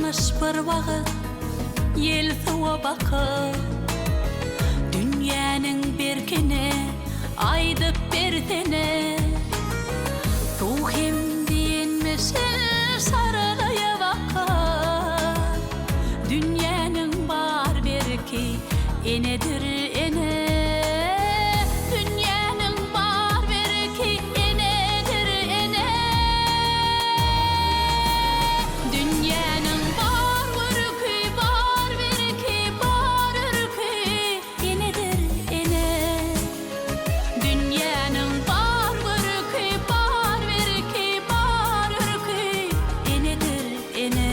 Ýalňyş bir wagt ýel suwa bakyp, Dünýäniň berkini aýdyp bersene. Suw hem diýenmişin şarlaýa bakyp, Dünýäniň bar berki enedir ene. Dünýäniň bar berki enedir ene. Dünýäniň bar görki, bar berki, bar örki enedir ene. Dünýäniň bar görki, bar berki, bar örki enedir ene.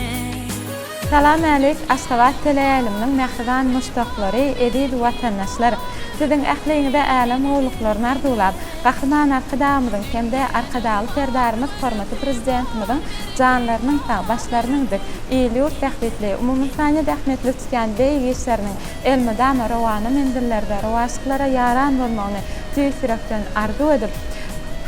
Salam älik Aşgabat teleýaýlymynyň mähriban muşdaklary, eziz watandaşlar! Siziň ähliňize älem gowluklaryny arzuwlap, Gahryman Arkadagymyzyň hem-de Arkadagly Serdarymyz hormatly Prezidentimiziň janlarynyň sag, başlarynyň dik, il-ýurt bähbitli, umumynsanyýet ähmiýetli tutýan beýik işleriniň elmydama rowana menzillerde rowaçlyklara ýaran bolmagyny tüýs ýürekden arzuw edip,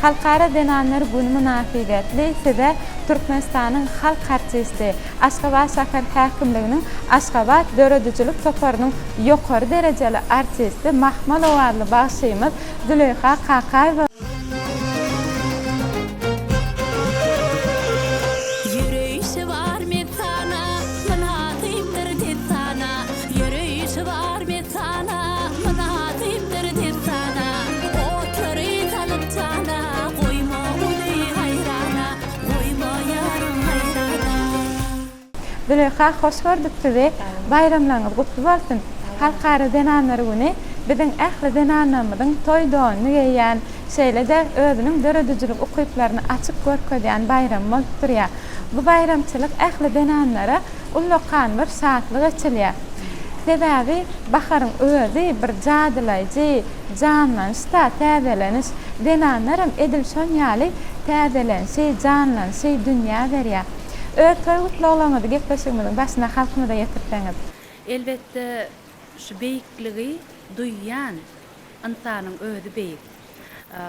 Halkara zenanlar güni mynasybetli size Türkmenistanyň halk artisti, Aşgabat şäher häkimliginiň Aşgabat döredijilik toparynyň ýokary derejeli artisti mahmal owazly bagşymyz Züleýha Kakaýewa Ýöreýşi bar messana, mynasypdyr dessana, Ýöreýşi bar messana, mynasypdyr dessana. Otlary salyp jana, goýma ony haýrana, Goýma ýarym haýrana. Züleýha hoş gördük sizi. Baýramlaryňyz gutly bolsun. Halkara zenanlar güni biziň ähli zenanlarymyzyň toý donuny geýýän, şeýle-de özüniň döredijilik ukyplaryny açyp görkezýän baýramy bolup durýar. Bu baýramçylyk ähli zenanlara ullakan bir şatlyk eçilýär. Sebäbi baharyň özi bir jadylaýjy janlanyş-da, täzeleniş. Zenanlaram edil şon ýaly täzelenişi, janlanyşy dünýä berýär. Öz toý gutlaglaryňyzy gepleşigimiziň başynda halkymyza ýetirseňiz. Elbetde, şu beýikligi duýýan ynsanyň özi beýik.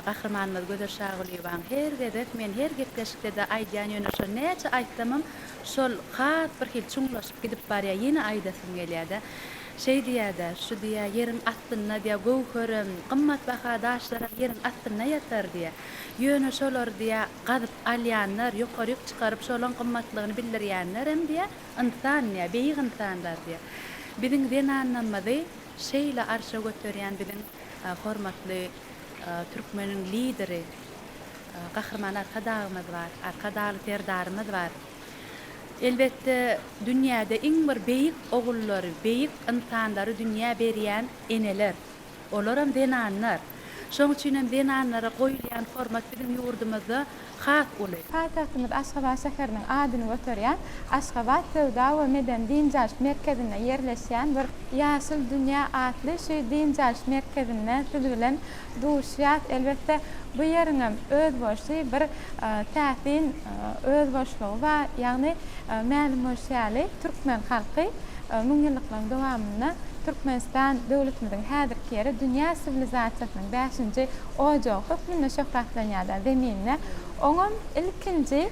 Gahrymanymyz Gözel Şagulyýewanyň her gezek men her gepleşikde-de aýdýan ýöne şo näçe aýtsamam şol has bir hili çuňlaşyp gidip barýar ýene aýdasym gelýär-de. Şeý diýýär-de, şu diýýär ýeriň astynda diýýär göwherem, gymmatbaha daşlaram ýeriň astynda ýatar diýýär. Ýöne şolary diýýär gazyp alýanlar, ýokaryk çykaryp şolaň gymmatlygyny bildirýänlerem diýýär, ynsan diýýär, beýik ynsanlar diýýär. Biziň zenanlarymyzy şeýle arşa göterýän biziň hormatly türkmeniň Lideri Gahryman Arkadagymyz bar, Arkadagly Serdarymyz bar. Elbetde, dünýäde iň bir beýik ogullary, beýik ynsanlary dünýä berýän eneler. Olaram zenanlar. Şoň üçinem zenanlara goýulýan hormat biziň ýurdumyzda has uly. Paýtagtymyz Aşgabat şäheriniň adyny göterýän Aşgabat söwda we medeni dynç alyş merkezinde ýerleşýän bir Ýaşyl dünýä atly şu dynç alyş merkezinde siz bilen duşýas. Elbetde, bu ýeriňem özboluşly bir täsin özboluşlygy bar. Ýagny, mälim bolşy ýaly, türkmen halky müňýyllyklaryň dowamynda Türkmenistan döwletimiziň häzirki ýeri dünýä siwilizasiýasynyň bäşinji ojagy hökmünde şöhratlanýar-da zeminde. Oňam ilkinji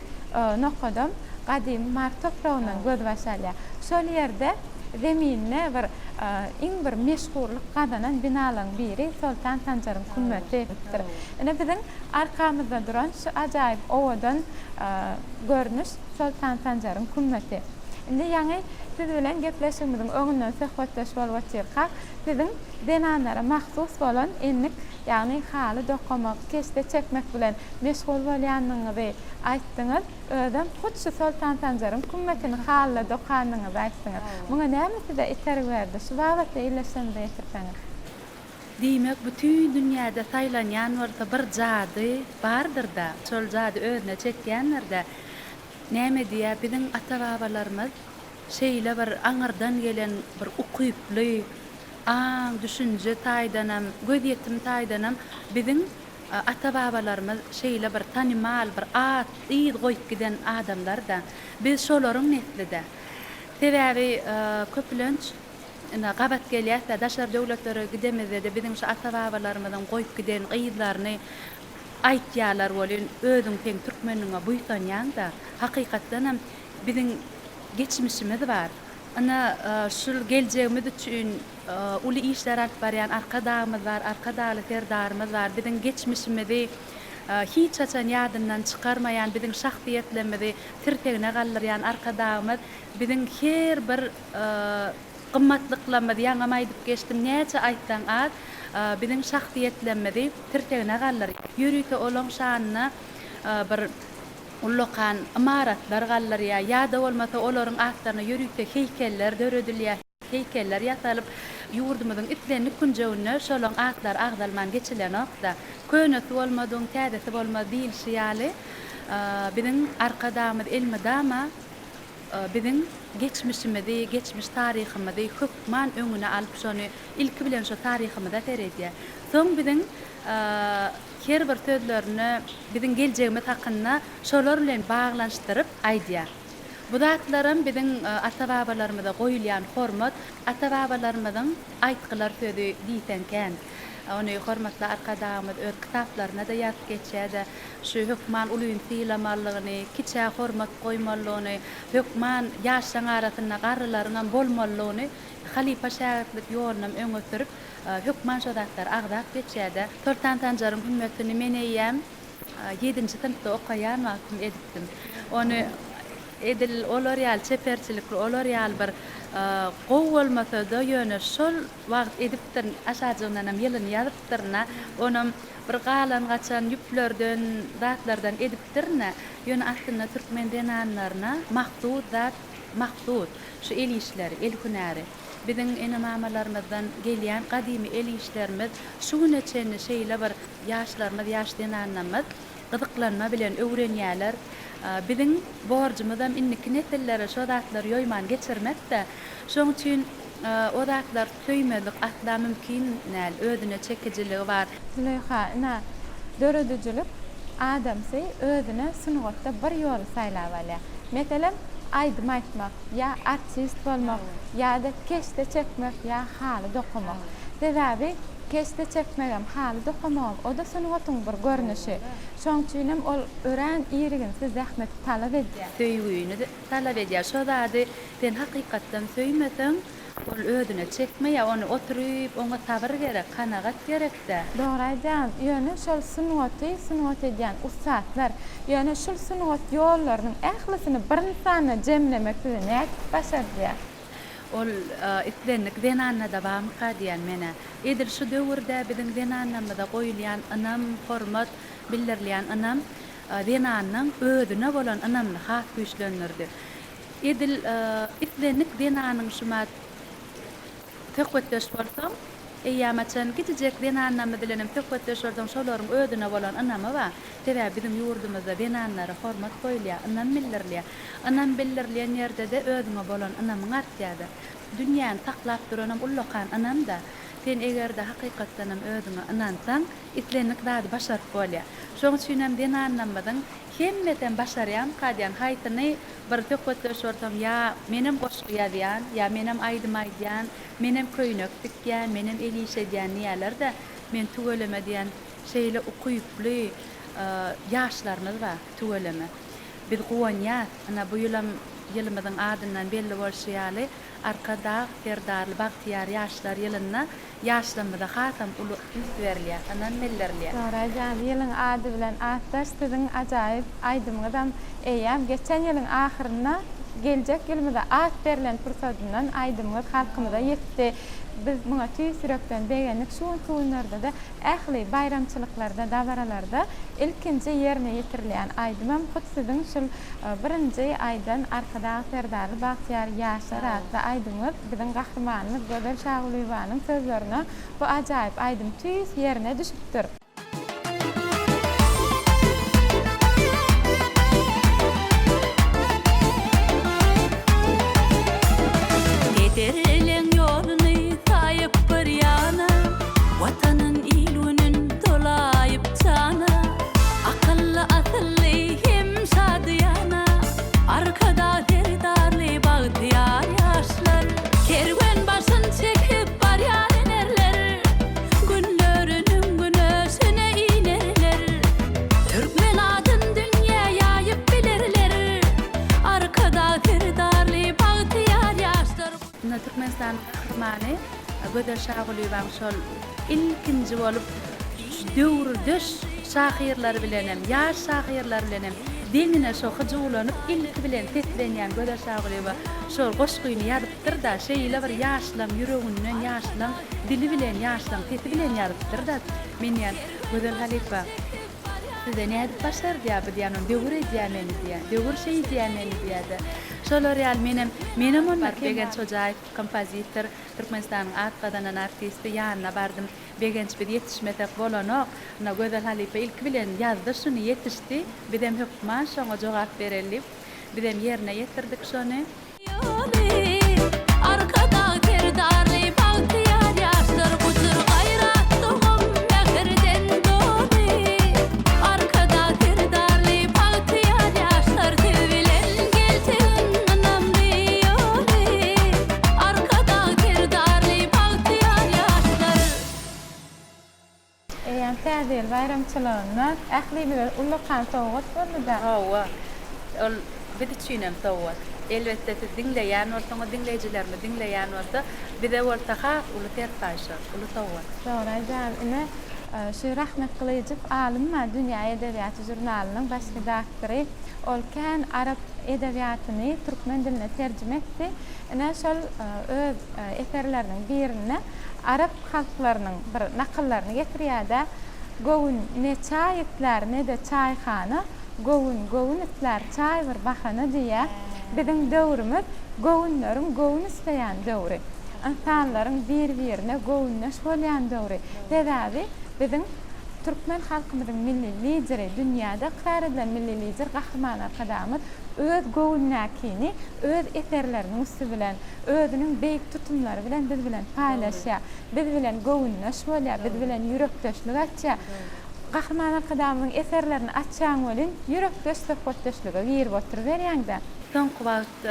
nokadam gadymy Mary topragyndan gözbaş alýar. Şol ýerde zeminde bir iň bir meşhurlyk gazanan binalaryň biri Soltan Sanjaryň kümmetidir. Ine biziň arkamyzda duran şu ajaýyp owadan görnüş Soltan Sanjaryň kümmeti. Indi ýaňy siz bilen gepleşigimiziň öňünden söhbetdeş bolup otyrkak, siziň zenanlara mahsus bolan endik, ýagny haly dokamak, keşde çekmek bilen meşgul bolýandygyňyzy aýtdyňyz. Özem hut şu Soltan Sanjaryň kümmetini halyda dokandygyňyzy aýtdyňyz. Muňa näme size itergi berdi? Şu babatda illeşlerimize ýetirseňiz. Diýmek, bütin dünýäde saýlanýan bolsa bir jady bardyr-da, şol jady özüne çekýändir-dä. Näme diýýär, biziň ata-babalarymyz şeýle bir aňyrdan gelen bir ukyply, aň, düşünje taýdanam, gözýetim taýdanam biziň ata-babalarymyz şeýle bir tanymal, bir at, yz goýup giden adamlar-da. Biz şolaryň nesli-dä. Sebäbi köplenç ine gabat gelýäs-dä, daşary döwletlere gidemizde-de biziň şu ata-babalarymyzyň goýup giden yzlaryny Aýtýalar welin özüň seň türkmenligiňe buýsanýaňda. Hakykatdanam biziň geçmişimiz bar. Ynha, şul geljegimiz üçin uly işler alyp barýan Arkadagymyz bar, Arkadagly Serdarymyz bar. Biziň geçmişimizi hiç haçan ýadyndan çykarmaýan, biziň şahsyýetlerimizi tirsegine galdyrýan Arkadagymyz biziň her bir gymmatlyklarymyzy, ýaňam aýdyp geçdim, näçe aýtsaň az, biziň şahsyýetlerimizi tirsegine galdyrýar. Ýörite olaň şanyna bir ullakan ymaratlar galdyrýar ýa-da bolmasa olaryň atlaryna ýörite heýkeller döredilýär. Heýkeller ýasalyp, ýurdumyzyň islendik künjeginde şolaň atlary agzalman geçilenok-da. Könesi bolmadygyň täzesi bolmaz diýlişi ýaly, biziň Arkadagymyz elmydama biziň geçmişimizi, geçmiş taryhymyzy hökman öňüne alyp şony ilki bilen şo taryhymyza seredýär. Soň biziň her bir sözlerinde biziň geljegimiz hakynda şolar bilen baglanyşdyryp aýdýar. Bu zatlaram biziň ata-babalarymyza goýulýan hormat, ata-babalarymyzyň aýtgylar sözi diýseň kän. Ony hormatly Arkadagymyz öz kitaplarynda-da ýazyp geçýär-de, şu hökman ulyny sylamalydygyny, kiçä hormat goýmalydygyny, hökman ýaşlaň arasynda garrylaryňam bolmalydygyny, halypa-şägirtlik ýolunam öňe sürüp, hökman şo zatlary agzap geçýär-de. Soltan Sanjaryň hümmetini men eýýäm ýedinji synpda okaýan wagtym edipdim. Ony edil olar ýaly çeperçilikli, olar ýaly bir gowy bolmasa-da, ýöne şol wagt edipdirin, aşajygyndanam ýylyny ýazypdyryn-a. Onam bir galan-gaçan ýüplerden, zatlardan edipdirin-ä. Ýöne aslynda türkmen zenanlaryna mahsus zat, mahsus şu el işleri, el hünäri. Biziň ene-mamalarymyzdan gelýän gadymy el işlerimiz şu güne çenli şeýle bir ýaşlarymyz, ýaş zenanlarymyz gyzyklanma bilen öwrenýärler. Biziň borjumyzam indiki nesillere şo zatlary ýoýman geçirmek-de. Şoň üçin o zatlary söýmezlik asla mümkin däl. Özüne çekijiligi bar. Züleýha, ynha, döredijilik adamsy özüne sungatda bir ýoly saýlap alýar. Meselem, aýdym aýtmak, ýa artist bolmak, ýa-da keşde çekmek, ýa haly dokamak. Sebäbi keşde çekmegem, haly dokamagam o-da sungatyň bir görnüşi. Şoň üçinem ol örän irginsiz zähmeti talap edýär. Söýgüni talap edýär. Şo zady sen hakykatdan söýmeseň, ol özüne çekmeýär. Ony oturyp, oňa sabyr gerek, kanagat gerek-dä. Dogry aýdýaňyz. Ýöne şol sungaty sungat edýän ussatlar. Ýöne şul sungat ýollarynyň ählisini bir ynsanda jemlemek size nädip başardýar? Ol islendik zenanda-da barmyka diýýän men-ä. Edil şu döwürde biziň zenanlarymyza goýulýan ynam, hormat, bildirilýän ynam zenanyň özüne bolan ynamyny has güýçlendirdi. Edil islendik zenanyň şumat söhbetdeş bolsaň, eýýämaçan kiçijek zenanlarymyz bilenem söhbetdeş bolsaň, şolaryň özüne bolan ynamy bar. Sebäbi biziň ýurdumyzda zenanlara hormat goýulýar, ynam bildirilýär. Ynam bildirilýän ýerde-de özüňe bolan ynamyň artýar-da. Dünýäni saklap duranam ullakan ynam-da. Sen eger-de hakykatdanam özüňe ynansaň, islendik zady başaryp bolýar. Şoň üçinem zenanlarymyzyň hemmesem başarýamyka diýýän, haýsyny bir söhbetdeş bolsaň, ýa menem goşgy ýazýan, ýa menem aýdym aýdýan, menem köýnek tikýän, menem el işi edýän diýýärler-de, men tüweleme diýýän, şeýle ukyply ýaşlarymyz bar, tüweleme. Biz guwanýas, ynha bu ýylam ýylymyzyň adyndan belli bolşy ýaly, Arkadag Serdarly bagtyýar ýaşlar ýylynda ýaşlarymyza hasam uly üns berilýär, ynam bildirilýär. Dogry aýdýaňyz, ýylyň ady bilen atdaş siziň ajaýyp aýdymyňyzam eýýäm geçen ýylyň ahyrynda geljek ýylymyza at berlen pursadyndan aýdymyňyz halkymyza ýetdi. Biz muňa tüýs ýürekden begendik. Şu günki günlerde-de ähli baýramçylyklarda, dabaralarda ilkinji ýerine ýetirilýän aýdymam hut siziň şul birinji aýdan Arkadag Serdarly bagtyýar ýaşlar atly aýdymyňyz biziň gahrymanymyz Gözel Şagulyýewanyň sözlerine bu ajaýyp aýdym tüýs ýerine düşüpdir. Pederleň ýoluny saýyp bir ýana, Watanyn il-günün dolaýyp jana, Akylly, asylly hem şadyýana, Arkadag Serdarly bagtyýar ýaşlar. Kerwen başyn çekip barýar inerler, Günleriniň güneş. Ine, Türkmenistanyň Gahrymany Gözel Şagulyýewaň şol ilkinji bolup döwürdeş şahyrlary bilenem, ýaş şahyrlar bilenem deňine şo hyjuwlanyp ilki bilen seslenýän Gözel Şagulyýewa şol goşgyny ýazypdyr-da, şeýle bir ýaşlaň ýüreginden, ýaşlaň dili bilen, ýaşlaň sesi bilen ýazypdyr-da. Men diýýän, Gözel halypa, Size nädip başardýar bu diýýän, ony döwür edýär meni diýýär. Döwür şeýdýär meni diýýär-de. Şolar ýaly menem, menem onda Begenç Hojaýew kompozitor, Türkmenistanyň at gazanan artisti ýanyna bardym. Begenç biz ýetişmesek bolanok. Ynha Gözel halypa ilki bilen ýazdy şuny ýetişdi. Bizem hökman şoňa jogap bereli diýip, bizem ýerine ýetirdik şony. Ýoly, Arkadag Serdarly bagtyýar ýaşlar gujur-gaýrat dogum mähirden doly. Arkadag Serdarly bagtyýar ýaşlar siz bilen geljegiň ynamly ýoly. Arkadag Serdarly bagtyýar ýaşlar. Eýýäm Täze ýyl baýramçylygynda ählimize ullakan sowgat boldy-da. Hawa, ol biz üçinem sowgat. Elbetde, siz diňleýän bolsaňyz, diňleýjilerimiz diňleýän bolsa, bize bolsa has uly serpaý şol, uly sowgat. Dogry aýdýaňyz. Ine, şu Rahmet Gylyjow alym bar, Dünýä edebiýaty žurnalynyň baş redaktory. Ol kän arap edebiýatyny türkmen diline terjime etdi. Ine, şol öz eserleriniň birinde arap halklarynyň bir nakyllaryny getirýär-de, Göwün ne çaý islär, ne-de çaýhana, göwün göwün islär, çaý bir bahana diýýär. Biziň döwrümiz göwünleriň göwün isleýän döwri. Ynsanlaryň bir-birine göwündeş bolýan döwri. Sebäbi biziň türkmen halkymyzyň Milli Lideri, dünýäde ykrar edilen Milli Lider Gahryman Arkadagymyz öz göwündäkini öz eserleriniň üsti bilen, özüniň beýik tutumlary bilen biz bilen paýlaşýar. Biz bilen göwündeş bolýar, biz bilen ýürekdeşlik açýar. Gahryman Arkadagymyzyň eserlerini açýaň welin, ýürekdeş söhbetdeşlige girip oturyberýäň-dä. Soňky wagt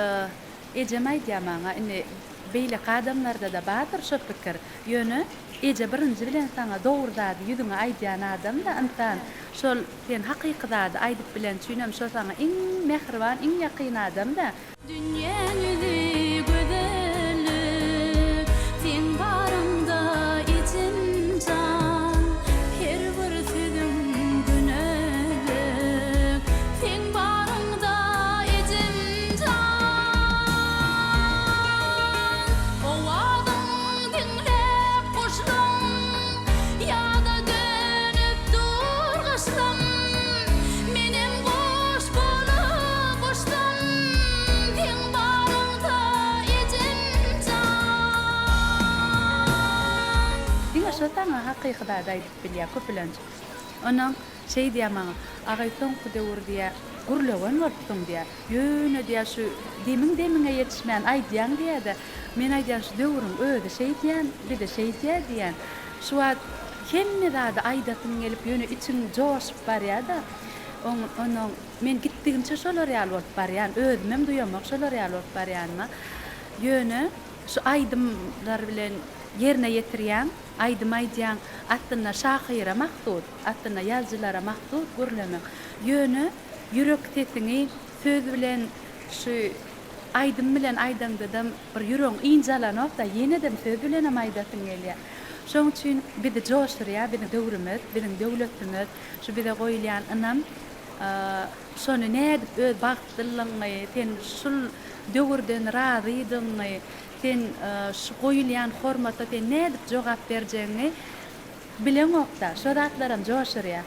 ejem aýdýar maňa, indi beýleki adamlarda-da bardyr şo pikir, ýöne eje birinji bilen saňa dogry zady ýüzüňe aýdýan adam-da ynsan. Şol sen hakyky zady aýdyp bilen üçinem şo saňa iň mähriban, iň ýakyn adam-da. Dünýäň ýüzi gözellik, seň baryňda ejem jan, Her bir sözüň gönezlik, seň baryňda ejem jan. Owazyň diňläp guşlaň, Ýada dönüp dur gyşlam, Menem guş bolup uçsam, Seň baryňda ejem jan. Diňe şo saňa hakyky zady aýdyp bilýär köplenç. Onnoň şeý diýýär maňa, Agaý soňky döwür diýýär, gürlegen bolupsyň diýýär. Ýöne diýýär şu demiň demiňe ýetişmän aýdýaň diýýär-de. Men aýdýan şu döwrüň özi şeýdýän, bizi şeýdýär diýýän. Şu wagt hemme zady aýdasyň gelip ýöne içiň joşup barýar-da. Onnoň men gitdigimçe şolar ýaly bolup barýan, özümem duýamok şolar ýaly bolup barýanyma. Ýöne şu aýdymlar bilen ýerine ýetirýäň, aýdym aýdýaň, aslynda şahyra mahsus, aslynda ýazyjylara mahsus gürlemek. Ýöne ýürek sesiňi söz bilen şu aýdym bilen aýdaňdadam bir ýüregiň ynjalanok-da, ýenedem söz bilenem aýdasyň gelýär. Şoň üçin bizi joşdurýar biziň döwrümiz, biziň döwletimiz, şu bize goýulýan ynam. Şony nädip öz bagtlylygyňy, sen şul döwürden razydygyňy, sen şu goýulýan hormata sen nädip jogap berjegiňi Bileňok-da, şo zatlaram joşurýar.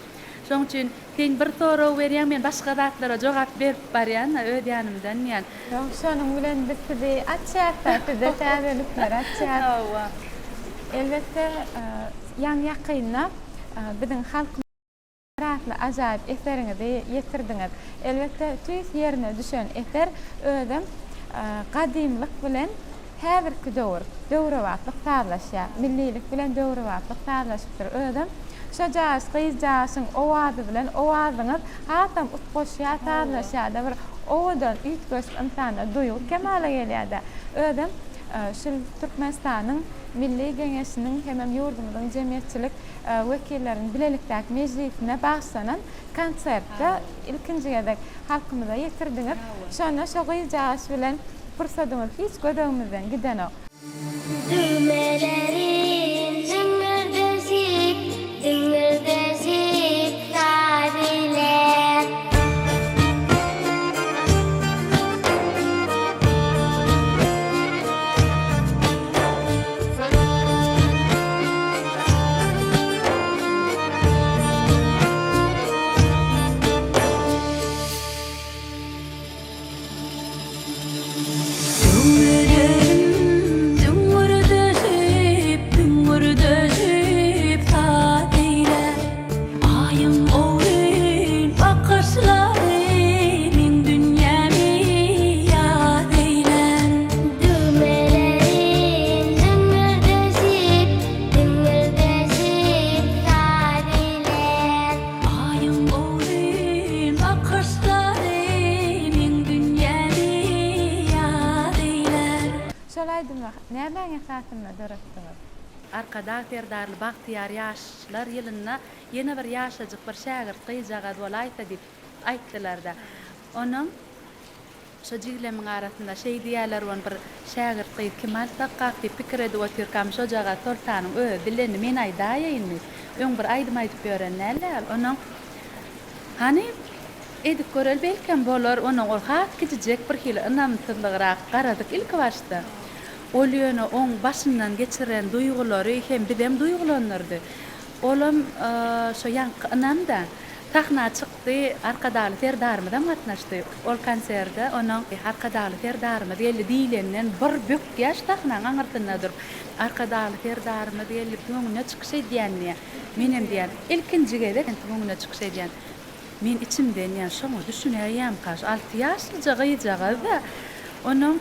Şoň üçin sen bir sorag berýäň, men başga zatlara jogap berip barýan-da öz ýanymdan diýýän. Ýok, şonuň bilen biz sizi açýas-da, size täzelikleri açýas. Hawa. Elbetde, ýaňy-ýakynda biziň halkymyz. Atly ajaýyp eseriňizi ýetirdiňiz. Elbetde, tüýs ýerine düşen eser, özem gadymlyk bilen häzirki döwür, döwrebaplyk sazlaşýar. Millilik bilen döwrebaplyk sazlaşypdyr. Özem şo jaş, gyzjaşyň owazy bilen owazyňyz hasam utgaşýar, sazlaşýar-da, bir owadan, üýtgeşik ynsanda duýgy kemala gelýär-de. Özem şul Türkmenistanyň Milli Geňeşiniň hemem ýurdumyzyň jemgyýetçilik wekilleriniň bilelikdäki mejlisine bagyşlanan konsertde ilkinji gezek halkymyza ýetirdiňiz. Şonda şo gyzjagaş bilen pursadyňyz hiç göz öňümizden gidenok. Düwmelerin jyňňyrdaşyp, jyňňyrdaşyp saz eýlär. Düwmelerim düňňürdeşip, düňňürdeşip saz eýlär. Aýyň owün bakyşlary meň dünýämi ýaz eýlär. Düwmelerim düňňürdeşip, düňňürdeşip saz eýlär. Aýyň owün bakyşlary meň dünýämi ýaz eýlär. Şol aýdymy nämäň esasynda döretdiňiz? Arkadag Serdarly bagtyýar ýaşlar ýylynda ýene bir ýaşajyk bir şägirt gyzjagaz bolaýsa diýip aýtdylarda. Onuň Şo jiglemiň arasynda şeý diýýärler ony bir şägirt gyz kim alsakkak diýip pikir edip otyrkam şojagaz Soltanyň özi dillendi men aýdaýaýyn diýip. Öň bir aýdym aýdyp ýören däldi al. Onuň Hany edip göreli belkem bolar onuň ol has kiçijek bir hili ynamsyzlygrak garadyk ilki başda. Ol ýöne oň başyndan geçiren duýgulary hem bizem duýgulandyrdy. Olam şo ýaňky ynam-da. Sahna çykdy, Arkadagly Serdarymyzam gatnaşdy. Ol konserde onuň Arkadagly Serdarymyz geldi diýlenden bir bökýäş sahnaň aňyrsynda durup, Arkadagly Serdarymyz geldi, öňünde çykyş edýän diýýär. Menem diýýän, ilkinji gezek öňünde çykyş edýän. Men içimden diýýän, şoňa düşünäýýämka, şu alty ýaşlyja gyzjagaz-da. Onuň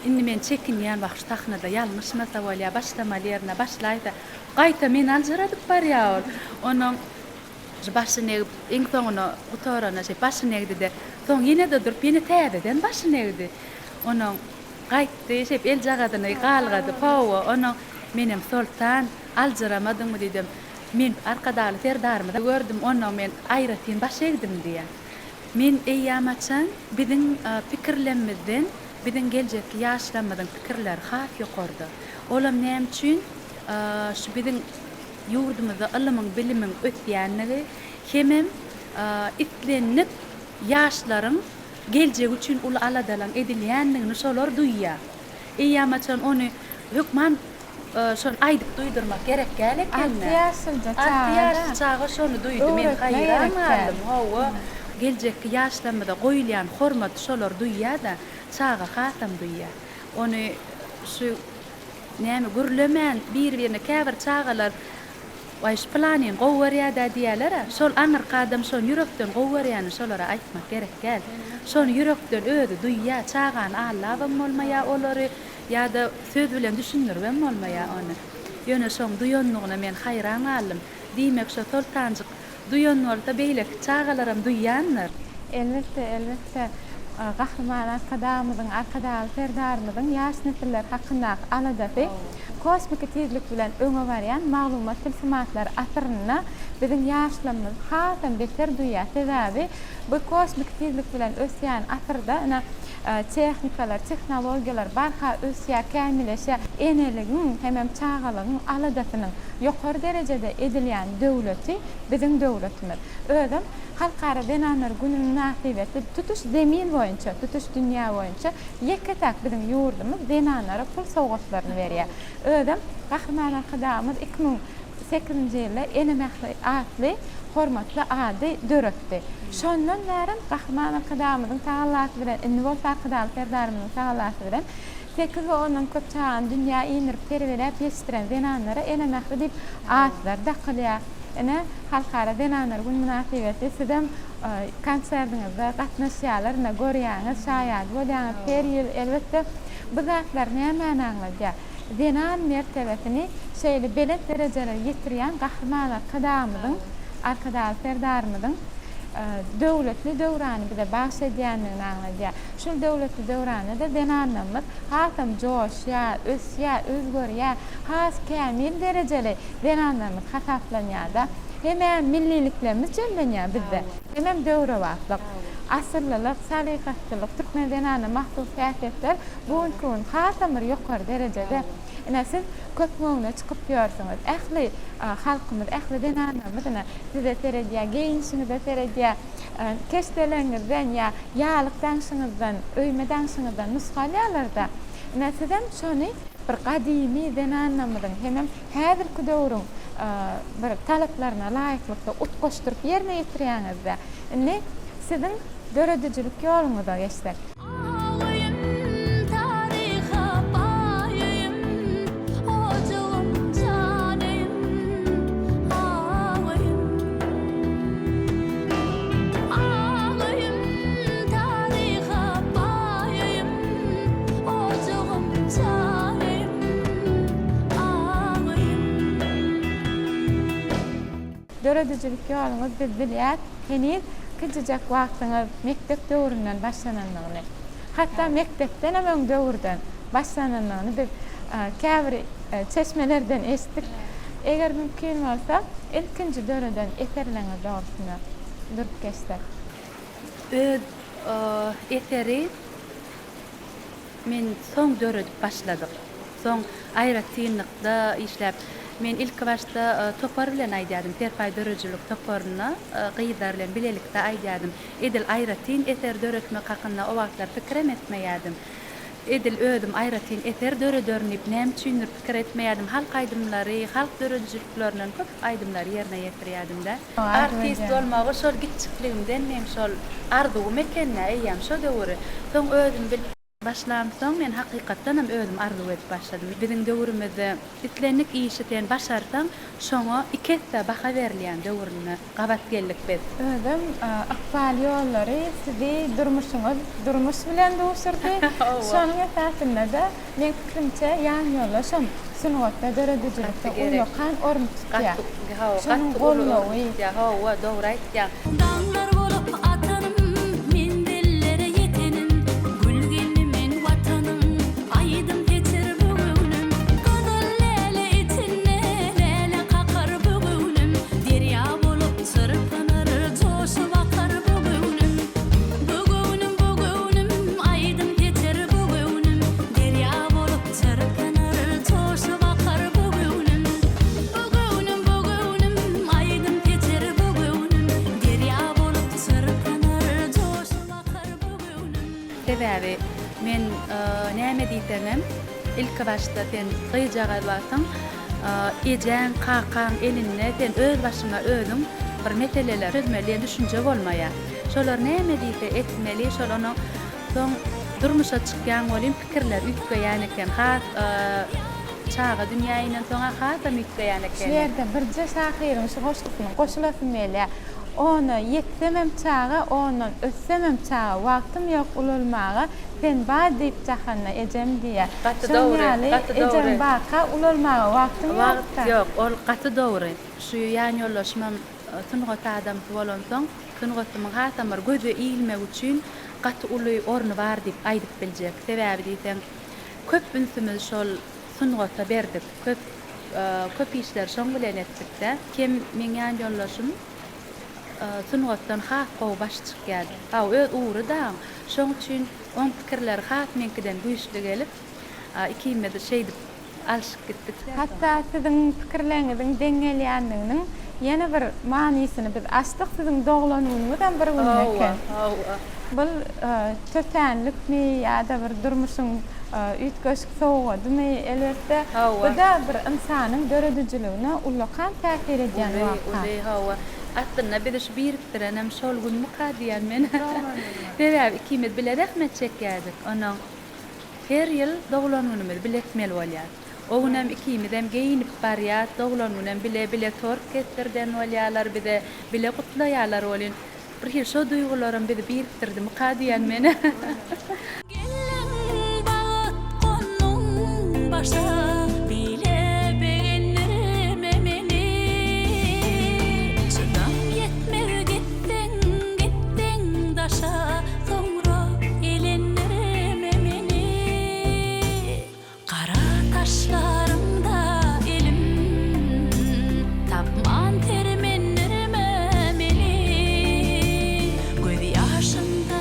indi men çekinýän, wah, şu sahnada ýalňyşmasa bolýar, başlamaly ýerinde başlaýsa, gaýta meni aljyradyp barýar ol. Onuň Başyny egip, iň soňuna gutaranda şeýdip başyny egdi-de, soň ýene-de durup, ýene täzeden başyny egdi. Onuň gaýtdy, şeýdip eljagazyny galgady. Hawa, onuň menem Soltan, aljyramadyňmy diýdim. Men Arkadagly Serdarymyzy gördüm, onnoň men aýratyn baş egdim diýýär. Men eýýämhaçan biziň pikirlemizden biziň geljekki ýaşlarymyzyň pikirleri has ýokarda. Olam näme üçin şu biziň Ýurdumyzda ylymyň, bilimiň ösýänligi hemem islendik ýaşlaryň geljegi üçin uly aladalaň edilýänligini şolar duýýar. Eýýämhaçan ony hökman şony aýdyp duýdurmak gerek däl eken-dä. Alty ýaşlyja Alty ýaşly çaga şony duýdy. Men öwretme haýran gerek däl. galdym. Hawa, geljekki ýaşlarymyza goýulýan hormaty şolar duýýar-da, çaga hasam duýýar. Ony şu Näme gürlemän bir-birine käbir çagalar Waý şu pylanyny gowy görýädä diýýäler-ä. Şol aňyrky adam şony ýürekden gowy görýäni şolara aýtmak gerek däl. Şony ýürekden özi duýýa, çagany aldabam bolmaýa olary ýa-da söz bilen düşündiribem bolmaýa ony. Ýöne şoň duýanlygyna men haýran galdym. Diýmek şo Soltanjyk Duýan bolsa beýleki çagalaram duýýandyr. Elbetde, elbetde, Gahryman Arkadagymyzyň, Arkadagly Serdarymyzyň ýaş nesiller hakyndaky aladasy kosmiki tizlik bilen öňe barýan maglumat tilsimatlary asyrynda biziň ýaşlarymyz hasam beter duýýar. Sebäbi bu kosmiki tizlik bilen ösýän asyrda ine tehnikalar, tehnologiýalar barha ösýär, kämilleşýär. Eneligiň hemem çagalygyň aladasynyň ýokary derejede edilýän döwleti biziň döwletimiz. Özem Halkara zenanlar güni mynasybetli tutuş Zemin boýunça, tutuş dünýä boýunça ýeke-täk biziň ýurdumyz zenanlara pul sowgatlaryny berýär. Özem Gahryman Arkadagymyz 2008-nji ýylda Ene mähri atly hormatly ady döretdi. Şondan bärem Gahryman Arkadagymyzyň tagallasy bilen, indi bolsa Arkadagly Serdarymyzyň tagallasy bilen Sekiz we ondan köp çagany dünýä indirip, terbiýeläp ýetişdiren zenanlara Ene mähri diýip atlar dakylýar. Ine, Halkara zenanlar güni mynasybetli sizem konsertiňizde gatnaşýarlar, ine, görýäňiz, şaýady bolýaňyz her ýyl. Elbetde, bu zatlar nämäni aňladýar? Zenan mertebesini şeýle belent derejelere ýetirýän Gahryman Arkadagymyzyň, Arkadagly Serdarymyzyň döwletli döwrany bize bagyş edýändigini aňladýar. Şul döwletli döwranda-da zenanlarymyz hasam joşýar, ösýär, özgerýär, has kämil derejeli zenanlarymyz hasaplanýar-da. Hemem milliliklerimiz jemlenýär bizde, hemem döwrebaplyk. Asyllylyk, salykatlylyk türkmen zenanyna mahsus häsiýetler bu günki gün hasam bir ýokary derejede. Ine, siz köpüň öňüne çykyp ýörsüňiz. Ähli halkymyz, ähli zenanlarymyz ine, size seredýär, geýinişiňize seredýär. Keşdeleriňizden ýa ýalyk daňşyňyzdan, öýme daňşyňyzdan nusga alýarlar-da. Ine, sizem şony bir gadymy zenanlarymyzyň hemem häzirki döwrüň bir talaplaryna laýyklykda utgaşdyryp ýerine ýetirýäňiz-dä. Indi siziň döredijilik ýoluňyza geçsek. Ak öýüm, taryha baý öýüm, Ojagym, jan öýüm, ak öýüm. Ak öýüm, taryha baý öýüm, Ojagym, jan öýüm, ak öýüm. Döredijilik ýoluňyz biz bilýäs, heniz kiçijek wagtyňyz mekdep döwründen başlanandygyny. Hatda mekdepdenem öň döwürden başlanandygyny biz käbir çeşmelerden eşitdik. Eger mümkin bolsa, ilkinji döreden eserleriňiz dogrusynda durup geçsek. Öz eseri Men soň döredip başladyk. Soň aýratynlykda işläp, men ilki başda topar bilen aýdýardym, Serpaý döredijilik toparynda gyzlar bilen bilelikde aýdýardym. Edil aýratyn eser döretmek hakynda o wagtlar pikirem etmeýärdim. Edil özüm aýratyn eser dörederin diýip näme üçindir pikir etmeýärdim. Halk aýdymlary, halk döredijiliklerinden köp aýdymlary ýerine ýetirýärdim-de. Artist bolmagy şol kiçjikligimden meň şol arzuwym eken-dä eýýäm şo döwüri. Soň özüm bilip başlamsoň men hakykatdanam özüm arzuw edip başladym. Biziň döwrümizde islendik işi sen başarsaň şoňa iki esse baha berilýän döwrüne gabat geldik biz. Özem ykbal ýollary sizi durmuşyňyz durmuş bilen duşurdy. Şonuň esasynda-da Meň pikirimçe, ýanýoldaşam sungatda, döredijilikde ullakan orun tutýar. Şonuň goldawy. Hawa, dogry aýtýaň. Daňlar bolup atanym, menzillere ýetenim, Gül gelni men Watanym, aýdym seçer bu göwnüm. Gyzyl läle içinde läle kakar bu göwnüm, Derýa bolup çyrpynar, joşup akar bu göwnüm. Bu göwnüm, bu göwnüm, aýdym seçer bu göwnüm, Derýa bolup çyrpynar, joşup akar bu göwnüm. Bu göwnüm, bu göwnüm, aýdym seçer bu göwnüm, Derýa bolup çyrpynar, joşup akar bu göwnüm. Sebäbi men näme diýseňem, ilki başda sen gyzjagaz wagtyň ejeň, kakaň elinde sen öz başyňa özüň bir meseleleri çözmeli diýen düşünje bolmaýar. Şolar näme diýse etmeli, şol onuň soň durmuşa çykýaň welin pikirler üýtgeýän eken. Has çaga dünýä inensoň-a hasam üýtgeýän Şu ekeni. ýerde birje şahyryň şu goşgusyny goşulasym gelýär. Ona ýetsemem çaga, ondan ötsemem çaga, Wagtym ýok ulalmaga, sen bar diýip jahanda ejem diýýär. Gaty Şoň dogry, ýaly gaty ejem dogry. barka ulalmaga wagtyň Wagt ýok-da. ýok, ol gaty dogry. Şu ýanýoldaşymam sungat adamsy bolansoň, sungatymyň hasam bir göze ilmegi üçin gaty uly orny bar diýip aýdyp biljek. Sebäbi diýseň, köp ünsümizi şol sungata berdik. Köp köp işleri şoň bilen etdik-de. Kem meň ýanýoldaşym sungatdan has gowy baş çykýar. Hawa, öz ugry daň. Şoň üçin oň pikirleri has meňkiden güýçli gelip, ikimiz şeýdip alşyp gitdik. Hatda siziň pikirleriňiziň deň gelýändiginiň ýene bir manysyny biz açdyk, siziň doglan günüňizem bir günde eken. Hawa, hawa. Bul tötänlikmi ýa-da bir durmuşyň üýtgeşik sowgadymy, elbetde, bu-da bir ynsanyň döredijiligine ullakan täsir edýän Uly, waka. uly, hawa. Aslynda bizi şu birikdirenem şol günmüka diýýän men. Sebäbi ikimiz bile zähmet çekýärdik. Onuň Her ýyl doglan günümizi bile etmeli bolýar. O günem ikimizem geýinip barýas, doglan günem bile, bile tort kesdirden bolýarlar bize, bile gutlaýarlar welin, bir hili şo duýgularam bizi birikdirdimika diýýän men. Geldiň bagt gonduň başa, beýle begendirme meni. Çydam ýetmez gitseň, gitseň daşa, Soňra elendirme meni. Gara taşlarymda elim, Tapman sermendirme meni. Gözýaşyňda.